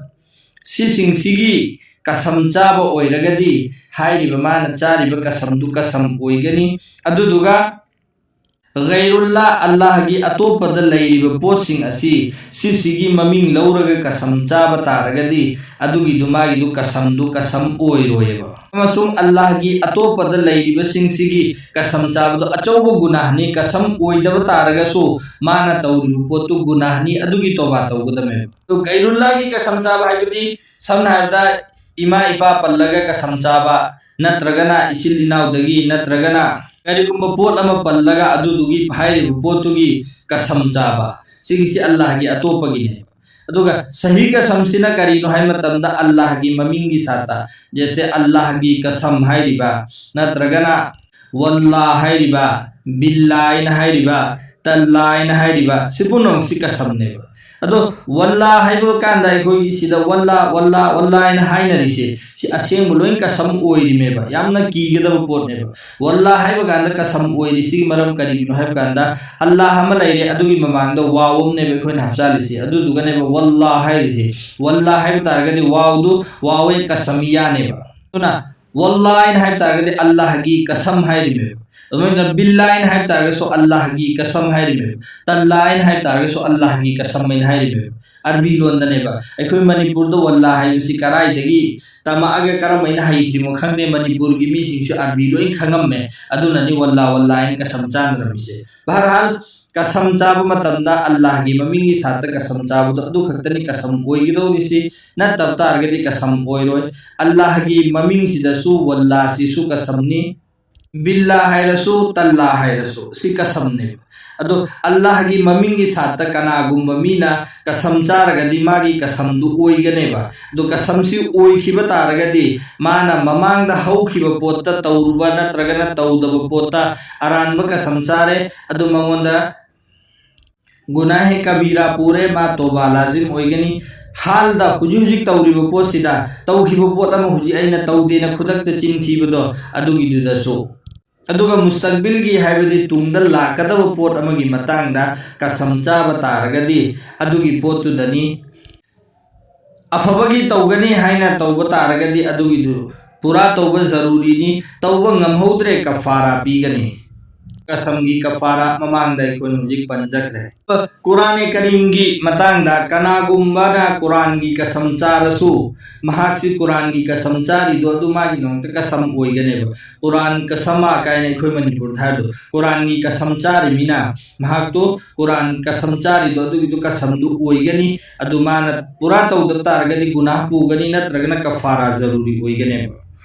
ꯁꯤꯁꯤꯡꯁꯤꯒꯤ ꯀꯁꯝ ꯆꯥꯕ ꯑꯣꯏꯔꯒꯗꯤ ꯍꯥꯏꯔꯤꯕ ꯃꯥꯅ ꯆꯥꯔꯤꯕ ꯀꯁꯝꯗꯨ ꯀꯁꯝ ꯑꯣꯏꯒꯅꯤ꯫ ꯑꯗꯨꯗꯨꯒ ꯒꯩꯔꯨꯜꯂꯥ, ꯑꯜꯂꯥꯍꯒꯤ ꯑꯇꯣꯞꯄꯗ ꯂꯩꯔꯤꯕ ꯄꯣꯠꯁꯤꯡ ꯑꯁꯤ, ꯁꯤꯁꯤꯒꯤ ꯃꯃꯤꯡ ꯂꯧꯔꯒ ꯀꯁꯝ ꯆꯥꯕ ꯇꯥꯔꯒꯗꯤ, ꯑꯗꯨꯒꯤꯗꯨ, ꯃꯥꯒꯤꯗꯨ ꯀꯁꯝꯗꯨ ꯀꯁꯝ ꯑꯣꯏꯔꯣꯏꯕ꯫ ꯑꯃꯁꯨꯡ ꯑꯜꯂꯥꯍꯒꯤ ꯑꯇꯣꯞꯄꯗ ꯂꯩꯔꯤꯕꯁꯤꯡꯁꯤꯒꯤ ꯀꯁꯝ ꯆꯥꯕꯗꯣ ꯑꯆꯧꯕ ꯒꯨꯅꯥꯍꯅꯤ, ꯀꯁꯝ ꯑꯣꯏꯗꯕ ꯇꯥꯔꯒꯁꯨ ꯃꯥꯅ ꯇꯧꯔꯤꯕ ꯄꯣꯠꯇꯨ ꯒꯨꯅꯥꯍꯅꯤ, ꯑꯗꯨꯒꯤ ꯇꯣꯕꯥ ꯇꯧꯒꯗꯕꯅꯦꯕ꯫ ꯑꯗꯨ ꯒꯩꯔꯨꯜꯂꯥꯒꯤ ꯀꯁꯝ ꯆꯥꯕ ꯍꯥꯏꯕꯗꯤ, ꯁꯝꯅ ꯍꯥꯏꯔꯕꯗ, ꯏꯃꯥ ꯏꯄꯥ ꯄꯜꯂꯒ ꯀꯁꯝ ꯆꯥꯕ, ꯅꯠꯇ꯭ꯔꯒꯅ ꯏꯆꯤꯜ ꯏꯅꯥꯎꯗꯒꯤ, ꯅꯠꯇ꯭ꯔꯒꯅ ꯀꯔꯤꯒꯨꯝꯕ ꯄꯣꯠ ꯑꯃ ꯄꯜꯂꯒ ꯑꯗꯨꯗꯨꯒꯤ, ꯍꯥꯏꯔꯤꯕ ꯄꯣꯠꯇꯨꯒꯤ ꯀꯁꯝ ꯆꯥꯕ, ꯁꯤꯒꯤꯁꯤ ꯑꯜꯂꯥꯍꯒꯤ ꯑꯇꯣꯞꯄꯒꯤꯅꯦ꯫ ꯑꯗꯨꯒ ꯁꯍꯤ ꯀꯁꯝꯁꯤꯅ ꯀꯔꯤꯅꯣ ꯍꯥꯏꯕ ꯃꯇꯝꯗ, ꯑꯜꯂꯥꯍꯒꯤ ꯃꯃꯤꯡꯒꯤ ꯁꯥꯠꯇ, ꯖꯦꯁꯦ ꯑꯜꯂꯥꯍꯒꯤ ꯀꯁꯝ ꯍꯥꯏꯔꯤꯕ, ꯅꯠꯇ꯭ꯔꯒꯅ ꯋꯜꯂꯥ ꯍꯥꯏꯔꯤꯕ, ꯕꯤꯜꯂꯥ ꯍꯥꯏꯅ ꯍꯥꯏꯔꯤꯕ, ꯇꯜꯂꯥ ꯍꯥꯏꯅ ꯍꯥꯏꯔꯤꯕ, ꯁꯤ ꯄꯨꯝꯅꯃꯛꯁꯤ ꯀꯁꯝꯅꯦꯕ꯫ ꯑꯗꯣ ꯋꯜꯂꯥ ꯍꯥꯏꯕ ꯀꯥꯟꯗ ꯑꯩꯈꯣꯏꯒꯤ ꯁꯤꯗ ꯋꯜꯂꯥ, ꯋꯜꯂꯥ, ꯋꯜꯂꯥ ꯍꯥꯏꯅ ꯍꯥꯏꯅꯔꯤꯁꯦ, ꯁꯤ ꯑꯁꯦꯡꯕ ꯂꯣꯏ ꯀꯁꯝ ꯑꯣꯏꯔꯤꯃꯦꯕ, ꯌꯥꯝꯅ ꯀꯤꯒꯗꯕ ꯄꯣꯠꯅꯦꯕ꯫ ꯋꯜꯂꯥ ꯍꯥꯏꯕ ꯀꯥꯟꯗ ꯀꯁꯝ ꯑꯣꯏꯔꯤꯁꯤꯒꯤ ꯃꯔꯝ ꯀꯔꯤꯒꯤꯅꯣ ꯍꯥꯏꯕ ꯀꯥꯟꯗ, ꯑꯜꯂꯥꯍ ꯑꯃ ꯂꯩꯔꯦ, ꯑꯗꯨꯒꯤ ꯃꯃꯥꯡꯗ ꯋꯥꯎ ꯑꯃꯅꯦꯕ ꯑꯩꯈꯣꯏꯅ ꯍꯥꯞꯆꯜꯂꯤꯁꯦ, ꯑꯗꯨꯗꯨꯒꯅꯦꯕ ꯋꯜꯂꯥ ꯍꯥꯏꯔꯤꯁꯦ꯫ ꯋꯜꯂꯥ ꯍꯥꯏꯕ ꯇꯥꯔꯒꯗꯤ ꯋꯥꯎꯗꯨ ꯋꯥꯎ ꯑꯦ ꯀꯁꯃꯤꯌꯥꯅꯦꯕ꯫ ꯑꯗꯨꯅ ꯋꯜꯂꯥ ꯍꯥꯏꯅ ꯍꯥꯏꯕ ꯇꯥꯔꯒꯗꯤ ꯑꯜꯂꯥꯍꯒꯤ ꯀꯁꯝ ꯍꯥꯏꯔꯤꯃꯦꯕ꯫ ꯑꯗꯨꯃꯥꯏꯅ ꯕꯤꯜꯂꯥ ꯍꯥꯏꯅ ꯍꯥꯏꯕ ꯇꯥꯔꯒꯁꯨ ꯑꯜꯂꯥꯍꯒꯤ ꯀꯁꯝ ꯍꯥꯏꯔꯤꯃꯦꯕ꯫ ꯇꯜꯂꯥ ꯍꯥꯏꯅ ꯍꯥꯏꯕ ꯇꯥꯔꯒꯁꯨ ꯑꯜꯂꯥꯍꯒꯤ ꯀꯁꯝ ꯍꯥꯏꯅ ꯍꯥꯏꯔꯤꯃꯦꯕ꯫ ꯑꯔꯕꯤ ꯂꯣꯟꯗꯅꯦꯕ꯫ ꯑꯩꯈꯣꯏ ꯃꯅꯤꯄꯨꯔꯗ ꯋꯜꯂꯥ ꯍꯥꯏꯕꯁꯤ ꯀꯔꯥꯏꯗꯒꯤ ꯇꯝꯃꯛꯑꯒ ꯀꯔꯝ ꯍꯥꯏꯅ ꯍꯩꯈ꯭ꯔꯤꯅꯣ ꯈꯪꯗꯦ, ꯃꯅꯤꯄꯨꯔꯒꯤ ꯃꯤꯁꯤꯡꯁꯨ ꯑꯔꯕꯤ ꯂꯣꯏ ꯈꯪꯉꯝꯃꯦ, ꯑꯗꯨꯅꯅꯤ ꯋꯜꯂꯥ ꯋꯜꯂꯥ ꯍꯥꯏꯅ ꯀꯁꯝ ꯆꯥꯅꯔꯝꯃꯤꯁꯦ꯫ ꯕꯍꯔꯍꯥꯜ, ꯀꯁꯝ ꯆꯥꯕ ꯃꯇꯝꯗ ꯑꯜꯂꯥꯍꯒꯤ ꯃꯃꯤꯡꯒꯤ ꯁꯥꯠꯇ ꯀꯁꯝ ꯆꯥꯕꯗꯣ ꯑꯗꯨ ꯈꯛꯇꯅꯤ ꯀꯁꯝ ꯑꯣꯏꯒꯗꯧꯔꯤꯁꯤ, ꯅꯠꯇꯕ ꯇꯥꯔꯒꯗꯤ ꯀꯁꯝ ꯑꯣꯏꯔꯣꯏ꯫ ꯑꯜꯂꯥꯍꯒꯤ ꯃꯃꯤꯡꯁꯤꯗꯁꯨ ꯋꯜꯂꯥꯁꯤꯁꯨ ꯀꯁꯝꯅꯤ, ꯕꯤꯜꯂꯥ ꯍꯥꯏꯔꯁꯨ, ꯇꯜꯂꯥ ꯍꯥꯏꯔꯁꯨ, ꯁꯤ ꯀꯁꯝꯅꯦꯕ꯫ ꯑꯗꯣ ꯑꯜꯂꯥꯍꯒꯤ ꯃꯃꯤꯡꯒꯤ ꯁꯥꯠꯇ ꯀꯅꯥꯒꯨꯝꯕ ꯃꯤꯅ ꯀꯁꯝ ꯆꯥꯔꯒꯗꯤ ꯃꯥꯒꯤ ꯀꯁꯝꯗꯨ ꯑꯣꯏꯒꯅꯦꯕ꯫ ꯑꯗꯣ ꯀꯁꯝꯁꯤ ꯑꯣꯏꯈꯤꯕ ꯇꯥꯔꯒꯗꯤ ꯃꯥꯅ ꯃꯃꯥꯡꯗ ꯍꯧꯈꯤꯕ ꯄꯣꯠꯇ ꯇꯧꯔꯨꯕ ꯅꯠꯇ꯭ꯔꯒꯅ ꯇꯧꯗꯕ ꯄꯣꯠꯇ ꯑꯔꯥꯟꯕ ꯀꯁꯝ ꯆꯥꯔꯦ, ꯑꯗꯨ ꯃꯉꯣꯟꯗ ꯒꯨꯅꯥꯍꯦ ꯀꯕꯤꯔꯥ ꯄꯨꯔꯦ, ꯃꯥ ꯇꯣꯕꯥ ꯂꯥꯖꯤꯝ ꯑꯣꯏꯒꯅꯤ꯫ ꯍꯥꯜꯗ ꯍꯧꯖꯤꯛ ꯍꯧꯖꯤꯛ ꯇꯧꯔꯤꯕ ꯄꯣꯠꯁꯤꯗ, ꯇꯧꯈꯤꯕ ꯄꯣꯠ ꯑꯃ ꯍꯧꯖꯤꯛ ꯑꯩꯅ ꯇꯧꯗꯦꯅ ꯈꯨꯗꯛꯇ ꯆꯤꯟ ꯊꯤꯕꯗꯣ, ꯑꯗꯨꯒꯤꯗꯨꯗꯁꯨ꯫ ꯑꯗꯨꯒ ꯃꯨꯁꯇꯛꯕꯤꯜꯒꯤ, ꯍꯥꯏꯕꯗꯤ ꯇꯨꯡꯗ ꯂꯥꯛꯀꯗꯕ ꯄꯣꯠ ꯑꯃꯒꯤ ꯃꯇꯥꯡꯗ ꯀꯁꯝ ꯆꯥꯕ ꯇꯥꯔꯒꯗꯤ, ꯑꯗꯨꯒꯤ ꯄꯣꯠꯇꯨꯗꯅꯤ꯫ ꯑꯐꯕꯒꯤ ꯇꯧꯒꯅꯤ ꯍꯥꯏꯅ ꯇꯧꯕ ꯇꯥꯔꯒꯗꯤ, ꯑꯗꯨꯒꯤꯗꯨ ꯄꯨꯔꯥ ꯇꯧꯕ ꯖꯔꯨꯔꯤꯅꯤ꯫ ꯇꯧꯕ ꯉꯝꯍꯧꯗ꯭ꯔꯦ, ꯀꯐꯥꯔꯥ ꯄꯤꯒꯅꯤ꯫ ꯀꯁꯝꯒꯤ ꯀꯐꯥꯔꯥ ꯃꯃꯥꯡꯗ ꯑꯩꯈꯣꯏꯅ ꯍꯧꯖꯤꯛ ꯄꯟꯖꯈ꯭ꯔꯦ꯫ ꯀꯨꯔꯥꯟ ꯀꯔꯤꯝꯒꯤ ꯃꯇꯥꯡꯗ ꯀꯅꯥꯒꯨꯝꯕꯅ ꯀꯨꯔꯥꯟꯒꯤ ꯀꯁꯝ ꯆꯥꯔꯁꯨ, ꯃꯍꯥꯛꯁꯤ ꯀꯨꯔꯥꯟꯒꯤ ꯀꯁꯝ ꯆꯥꯔꯤꯗꯣ ꯑꯗꯨ ꯃꯥꯒꯤꯗꯃꯛꯇ ꯀꯁꯝ ꯑꯣꯏꯒꯅꯦꯕ꯫ ꯀꯨꯔꯥꯟ ꯀꯁꯃꯥ ꯀꯥꯏꯅ ꯑꯩꯈꯣꯏ ꯃꯅꯤꯄꯨꯔꯗ ꯍꯥꯏꯕꯗꯣ, ꯀꯨꯔꯥꯟꯒꯤ ꯀꯁꯝ ꯆꯥꯔꯤ ꯃꯤꯅ ꯃꯍꯥꯛꯇꯣ ꯀꯨꯔꯥꯟ ꯀꯁꯝ ꯆꯥꯔꯤꯗꯣ ꯑꯗꯨꯒꯤꯗꯣ ꯀꯁꯝꯗꯨ ꯑꯣꯏꯒꯅꯤ꯫ ꯑꯗꯨ ꯃꯥꯅ ꯄꯨꯔꯥ ꯇꯧꯗꯕ ꯇꯥꯔꯒꯗꯤ ꯒꯨꯅꯥꯍ ꯄꯨꯒꯅꯤ, ꯅꯠꯇ꯭ꯔꯒꯅ ꯀꯐꯥꯔꯥ ꯖꯔꯨꯔꯤ ꯑꯣꯏꯒꯅꯦꯕ꯫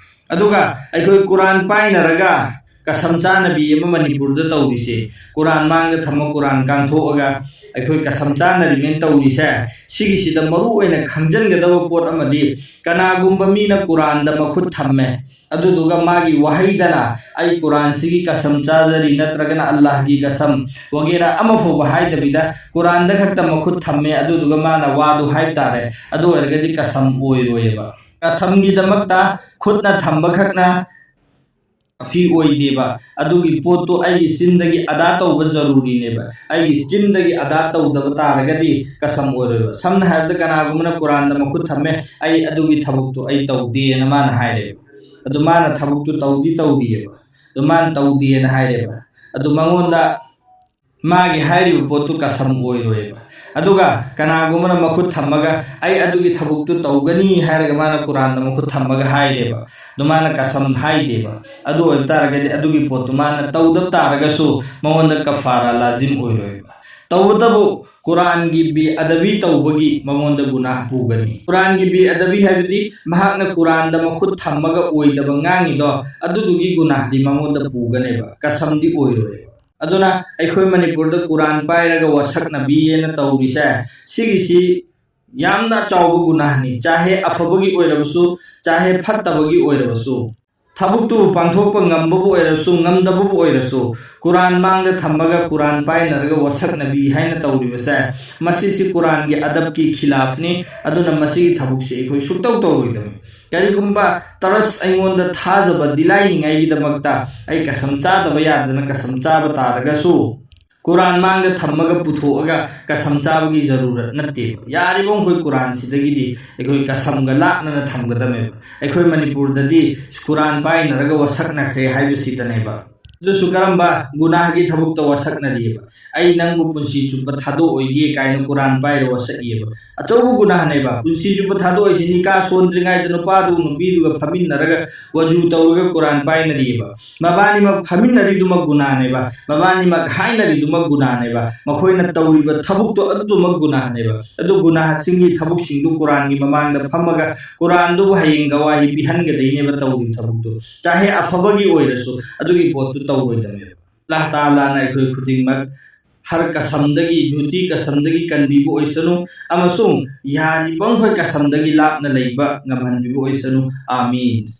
ꯑꯗꯨꯒ ꯑꯩꯈꯣꯏ ꯀꯨꯔꯥꯟ ꯄꯥꯏꯅꯔꯒ ꯀꯁꯝ ꯆꯥꯅꯕꯤ ꯑꯃ ꯃꯅꯤꯄꯨꯔꯗ ꯇꯧꯔꯤꯁꯦ, ꯀꯨꯔꯥꯟ ꯃꯥꯡꯗ ꯊꯝꯃ ꯀꯨꯔꯥꯟ ꯀꯥꯡꯊꯣꯛꯑꯒ ꯑꯩꯈꯣꯏ ꯀꯁꯝ ꯆꯥꯅꯔꯤꯃꯦꯅ ꯇꯧꯔꯤꯁꯦ, ꯁꯤꯒꯤꯁꯤꯗ ꯃꯔꯨ ꯑꯣꯏꯅ ꯈꯪꯖꯤꯟꯒꯗꯕ ꯄꯣꯠ ꯑꯃꯗꯤ, ꯀꯅꯥꯒꯨꯝꯕ ꯃꯤꯅ ꯀꯨꯔꯥꯟꯗ ꯃꯈꯨꯠ ꯊꯝꯃꯦ, ꯑꯗꯨꯗꯨꯒ ꯃꯥꯒꯤ ꯋꯥꯍꯩꯗꯅ "ꯑꯩ ꯀꯨꯔꯥꯟꯁꯤꯒꯤ ꯀꯁꯝ ꯆꯥꯖꯔꯤ" ꯅꯠꯇ꯭ꯔꯒꯅ "ꯑꯜꯂꯥꯍꯒꯤ ꯀꯁꯝ" ꯋꯥꯒꯦꯔꯥ ꯑꯃ ꯐꯥꯎꯕ ꯍꯥꯏꯗꯕꯤꯗ ꯀꯨꯔꯥꯟꯗ ꯈꯛꯇ ꯃꯈꯨꯠ ꯊꯝꯃꯦ, ꯑꯗꯨꯗꯨꯒ ꯃꯥꯅ ꯋꯥꯗꯨ ꯍꯥꯏꯕ ꯇꯥꯔꯦ, ꯑꯗꯨ ꯑꯣꯏꯔꯒꯗꯤ ꯀꯁꯝ ꯑꯣꯏꯔꯣꯏꯑꯕ꯫ ꯀꯁꯝꯒꯤꯗꯃꯛꯇ ꯈꯨꯠꯅ ꯊꯝꯕ ꯈꯛꯅ ꯀꯥꯐꯤ ꯑꯣꯏꯗꯦꯕ꯫ ꯑꯗꯨꯒꯤ ꯄꯣꯠꯇꯨ ꯑꯩꯒꯤ ꯆꯤꯟꯗꯒꯤ ꯑꯗꯥ ꯇꯧꯕ ꯖꯔꯨꯔꯤꯅꯦꯕ꯫ ꯑꯩꯒꯤ ꯆꯤꯟꯗꯒꯤ ꯑꯗꯥ ꯇꯧꯗꯕ ꯇꯥꯔꯒꯗꯤ ꯀꯁꯝ ꯑꯣꯏꯔꯣꯏꯕ꯫ ꯁꯝꯅ ꯍꯥꯏꯔꯕꯗ, ꯀꯅꯥꯒꯨꯝꯕꯅ ꯀꯨꯔꯥꯟꯗ ꯃꯈꯨꯠ ꯊꯝꯃꯦ, "ꯑꯩ ꯑꯗꯨꯒꯤ ꯊꯕꯛꯇꯨ ꯑꯩ ꯇꯧꯗꯦꯅ" ꯃꯥꯅ ꯍꯥꯏꯔꯦꯕ꯫ ꯑꯗꯨ ꯃꯥꯅ ꯊꯕꯛꯇꯨ ꯇꯧꯗꯤ ꯇꯧꯔꯤꯑꯕ, ꯑꯗꯨ ꯃꯥꯅ ꯇꯧꯗꯦꯅ ꯍꯥꯏꯔꯦꯕ꯫ ꯑꯗꯨ ꯃꯉꯣꯟꯗ ꯃꯥꯒꯤ ꯍꯥꯏꯔꯤꯕ ꯄꯣꯠꯇꯨ ꯀꯁꯝ ꯑꯣꯏꯔꯣꯏꯕ꯫ ꯑꯗꯨꯒ ꯀꯅꯥꯒꯨꯝꯕꯅ ꯃꯈꯨꯠ ꯊꯝꯃꯒ "ꯑꯩ ꯑꯗꯨꯒꯤ ꯊꯕꯛꯇꯨ ꯇꯧꯒꯅꯤ" ꯍꯥꯏꯔꯒ ꯃꯥꯅ ꯀꯨꯔꯥꯟꯗ ꯃꯈꯨꯠ ꯊꯝꯃꯒ ꯍꯥꯏꯔꯦꯕ, ꯑꯗꯨ ꯃꯥꯅ ꯀꯁꯝ ꯍꯥꯏꯗꯦꯕ꯫ ꯑꯗꯨ ꯑꯣꯏꯕ ꯇꯥꯔꯒꯗꯤ ꯑꯗꯨꯒꯤ ꯄꯣꯠꯇꯨ ꯃꯥꯅ ꯇꯧꯗꯕ ꯇꯥꯔꯒꯁꯨ ꯃꯉꯣꯟꯗ ꯀꯐꯥꯔꯥ ꯂꯥꯖꯤꯝ ꯑꯣꯏꯔꯣꯏꯕ꯫ ꯇꯧꯕꯇꯕꯨ ꯀꯨꯔꯥꯟꯒꯤ ꯕꯦ ꯑꯗꯕꯤ ꯇꯧꯕꯒꯤ ꯃꯉꯣꯟꯗ ꯒꯨꯅꯥꯍ ꯄꯨꯒꯅꯤ꯫ ꯀꯨꯔꯥꯟꯒꯤ ꯕꯦ ꯑꯗꯕꯤ ꯍꯥꯏꯕꯗꯤ ꯃꯍꯥꯛꯅ ꯀꯨꯔꯥꯟꯗ ꯃꯈꯨꯠ ꯊꯝꯃꯒ ꯑꯣꯏꯗꯕ ꯉꯥꯡꯉꯤꯗꯣ, ꯑꯗꯨꯗꯨꯒꯤ ꯒꯨꯅꯥꯍꯗꯤ ꯃꯉꯣꯟꯗ ꯄꯨꯒꯅꯦꯕ, ꯀꯁꯝꯗꯤ ꯑꯣꯏꯔꯣꯏꯕ꯫ ꯑꯗꯨꯅ ꯑꯩꯈꯣꯏ ꯃꯅꯤꯄꯨꯔꯗ ꯀꯨꯔꯥꯟ ꯄꯥꯏꯔꯒ ꯋꯥꯁꯛꯅꯕꯤꯑꯅ ꯇꯧꯔꯤꯁꯦ, ꯁꯤꯒꯤꯁꯤ ꯌꯥꯝꯅ ꯆꯥꯎꯕ ꯒꯨꯅꯥꯍꯅꯤ꯫ ꯆꯥꯍꯦ ꯑꯐꯕꯒꯤ ꯑꯣꯏꯔꯕꯁꯨ, ꯆꯥꯍꯦ ꯐꯠꯇꯕꯒꯤ ꯑꯣꯏꯔꯕꯁꯨ, ꯊꯕꯛꯇꯨ ꯄꯥꯡꯊꯣꯛꯄ ꯉꯝꯕꯕꯨ ꯑꯣꯏꯔꯁꯨ, ꯉꯝꯗꯕꯕꯨ ꯑꯣꯏꯔꯁꯨ, ꯀꯨꯔꯥꯟ ꯃꯥꯡꯗ ꯊꯝꯃꯒ ꯀꯨꯔꯥꯟ ꯄꯥꯏꯅꯔꯒ ꯋꯥꯁꯛꯅꯕꯤ ꯍꯥꯏꯅ ꯇꯧꯔꯤꯕꯁꯦ, ꯃꯁꯤꯁꯤ ꯀꯨꯔꯥꯟꯒꯤ ꯑꯗꯕꯀꯤ ꯈꯤꯂꯥꯐꯅꯤ꯫ ꯑꯗꯨꯅ ꯃꯁꯤꯒꯤ ꯊꯕꯛꯁꯤ ꯑꯩꯈꯣꯏ ꯁꯨꯛꯇꯧ ꯇꯧꯔꯣꯏꯗꯕꯅꯤ꯫ ꯀꯔꯤꯒꯨꯝꯕ ꯇꯔꯁ ꯑꯩꯉꯣꯟꯗ ꯊꯥꯖꯕ ꯗꯤꯂꯥꯏꯅꯤꯡꯉꯥꯏꯒꯤꯗꯃꯛꯇ ꯑꯩ ꯀꯁꯝ ꯆꯥꯗꯕ ꯌꯥꯗꯅ ꯀꯁꯝ ꯆꯥꯕ ꯇꯥꯔꯒꯁꯨ, ꯀꯨꯔꯥꯟ ꯃꯥꯡꯗ ꯊꯝꯃꯒ ꯄꯨꯊꯣꯛꯑꯒ ꯀꯁꯝ ꯆꯥꯕꯒꯤ ꯖꯔꯨꯔꯠ ꯅꯠꯇꯦꯕ꯫ ꯌꯥꯔꯤꯕ ꯃꯈꯩ ꯀꯨꯔꯥꯟꯁꯤꯗꯒꯤꯗꯤ ꯑꯩꯈꯣꯏ ꯀꯁꯝꯒ ꯂꯥꯞꯅꯅ ꯊꯝꯒꯗꯕꯅꯦꯕ꯫ ꯑꯩꯈꯣꯏ ꯃꯅꯤꯄꯨꯔꯗꯗꯤ ꯀꯨꯔꯥꯟ ꯄꯥꯏꯅꯔꯒ ꯋꯥꯁꯛꯅꯈ꯭ꯔꯦ ꯍꯥꯏꯕꯁꯤꯗꯅꯦꯕ꯫ ꯑꯗꯨꯁꯨ ꯀꯔꯝꯕ ꯒꯨꯅꯥꯍꯒꯤ ꯊꯕꯛꯇ ꯋꯥꯁꯛꯅꯔꯤꯑꯕ? "ꯑꯩ ꯅꯪꯕꯨ ꯄꯨꯟꯁꯤ ꯆꯨꯞꯄ ꯊꯥꯗꯣꯛꯑꯣꯏꯒꯦ" ꯀꯥꯏꯅ ꯀꯨꯔꯥꯟ ꯄꯥꯏꯔ ꯋꯥꯁꯛꯏꯑꯕ꯫ ꯑꯆꯧꯕ ꯒꯨꯅꯥꯍꯅꯦꯕ꯫ ꯄꯨꯟꯁꯤ ꯆꯨꯞꯄ ꯊꯥꯗꯣꯛꯑꯣꯏꯁꯤ, ꯅꯤꯀꯥ ꯁꯣꯟꯗ꯭ꯔꯤꯉꯩꯗ ꯅꯨꯄꯥꯗꯨ ꯅꯨꯄꯤꯗꯨꯒ ꯐꯝꯃꯤꯟꯅꯔꯒ ꯋꯖꯨ ꯇꯧꯔꯒ ꯀꯨꯔꯥꯟ ꯄꯥꯏꯅꯔꯤꯑꯕ꯫ ꯃꯕꯥꯅꯤꯃꯛ ꯐꯝꯃꯤꯟꯅꯔꯤꯗꯨꯃꯛ ꯒꯨꯅꯥꯅꯦꯕ, ꯃꯕꯥꯅꯤꯃꯛ ꯍꯥꯏꯅꯔꯤꯗꯨꯃꯛ ꯒꯨꯅꯥꯅꯦꯕ꯫ ꯃꯈꯣꯏꯅ ꯇꯧꯔꯤꯕ ꯊꯕꯛꯇꯣ ꯑꯗꯨꯗꯨꯃꯛ ꯒꯨꯅꯥꯅꯦꯕ꯫ ꯑꯗꯨ ꯒꯨꯅꯥꯁꯤꯡꯒꯤ ꯊꯕꯛꯁꯤꯡꯗꯨ ꯀꯨꯔꯥꯟꯒꯤ ꯃꯃꯥꯡꯗ ꯐꯝꯃꯒ ꯀꯨꯔꯥꯟꯗꯨꯕꯨ ꯍꯌꯦꯡ ꯒꯋꯥꯍꯤ ꯄꯤꯍꯟꯒꯗꯣꯏꯅꯦꯕ ꯇꯧꯔꯤꯕ ꯊꯕꯛꯇꯣ꯫ ꯆꯥꯍꯦ ꯑꯐꯕꯒꯤ ꯑꯣꯏꯔꯁꯨ ꯑꯗꯨꯒꯤ ꯄꯣꯠꯇꯨ ꯇꯧꯔꯣꯏꯗꯕꯅꯦꯕ꯫ ꯑꯜꯂꯥꯍ ꯇꯥꯂꯥꯅ ꯑꯩꯈꯣꯏ ꯈꯨꯗꯤꯡꯃꯛ ꯍꯔ ꯀꯁꯝꯗꯒꯤ, ꯖꯨꯇꯤ ꯀꯁꯝꯗꯒꯤ ꯀꯟꯕꯤꯕ ꯑꯣꯏꯁꯅꯨ, ꯑꯃꯁꯨꯡ ꯌꯥꯔꯤꯕ ꯃꯈꯩ ꯀꯁꯝꯗꯒꯤ ꯂꯥꯞꯅ ꯂꯩꯕ ꯉꯝꯍꯟꯕꯤꯕ ꯑꯣꯏꯁꯅꯨ꯫ ꯑꯥꯃꯤꯟ꯫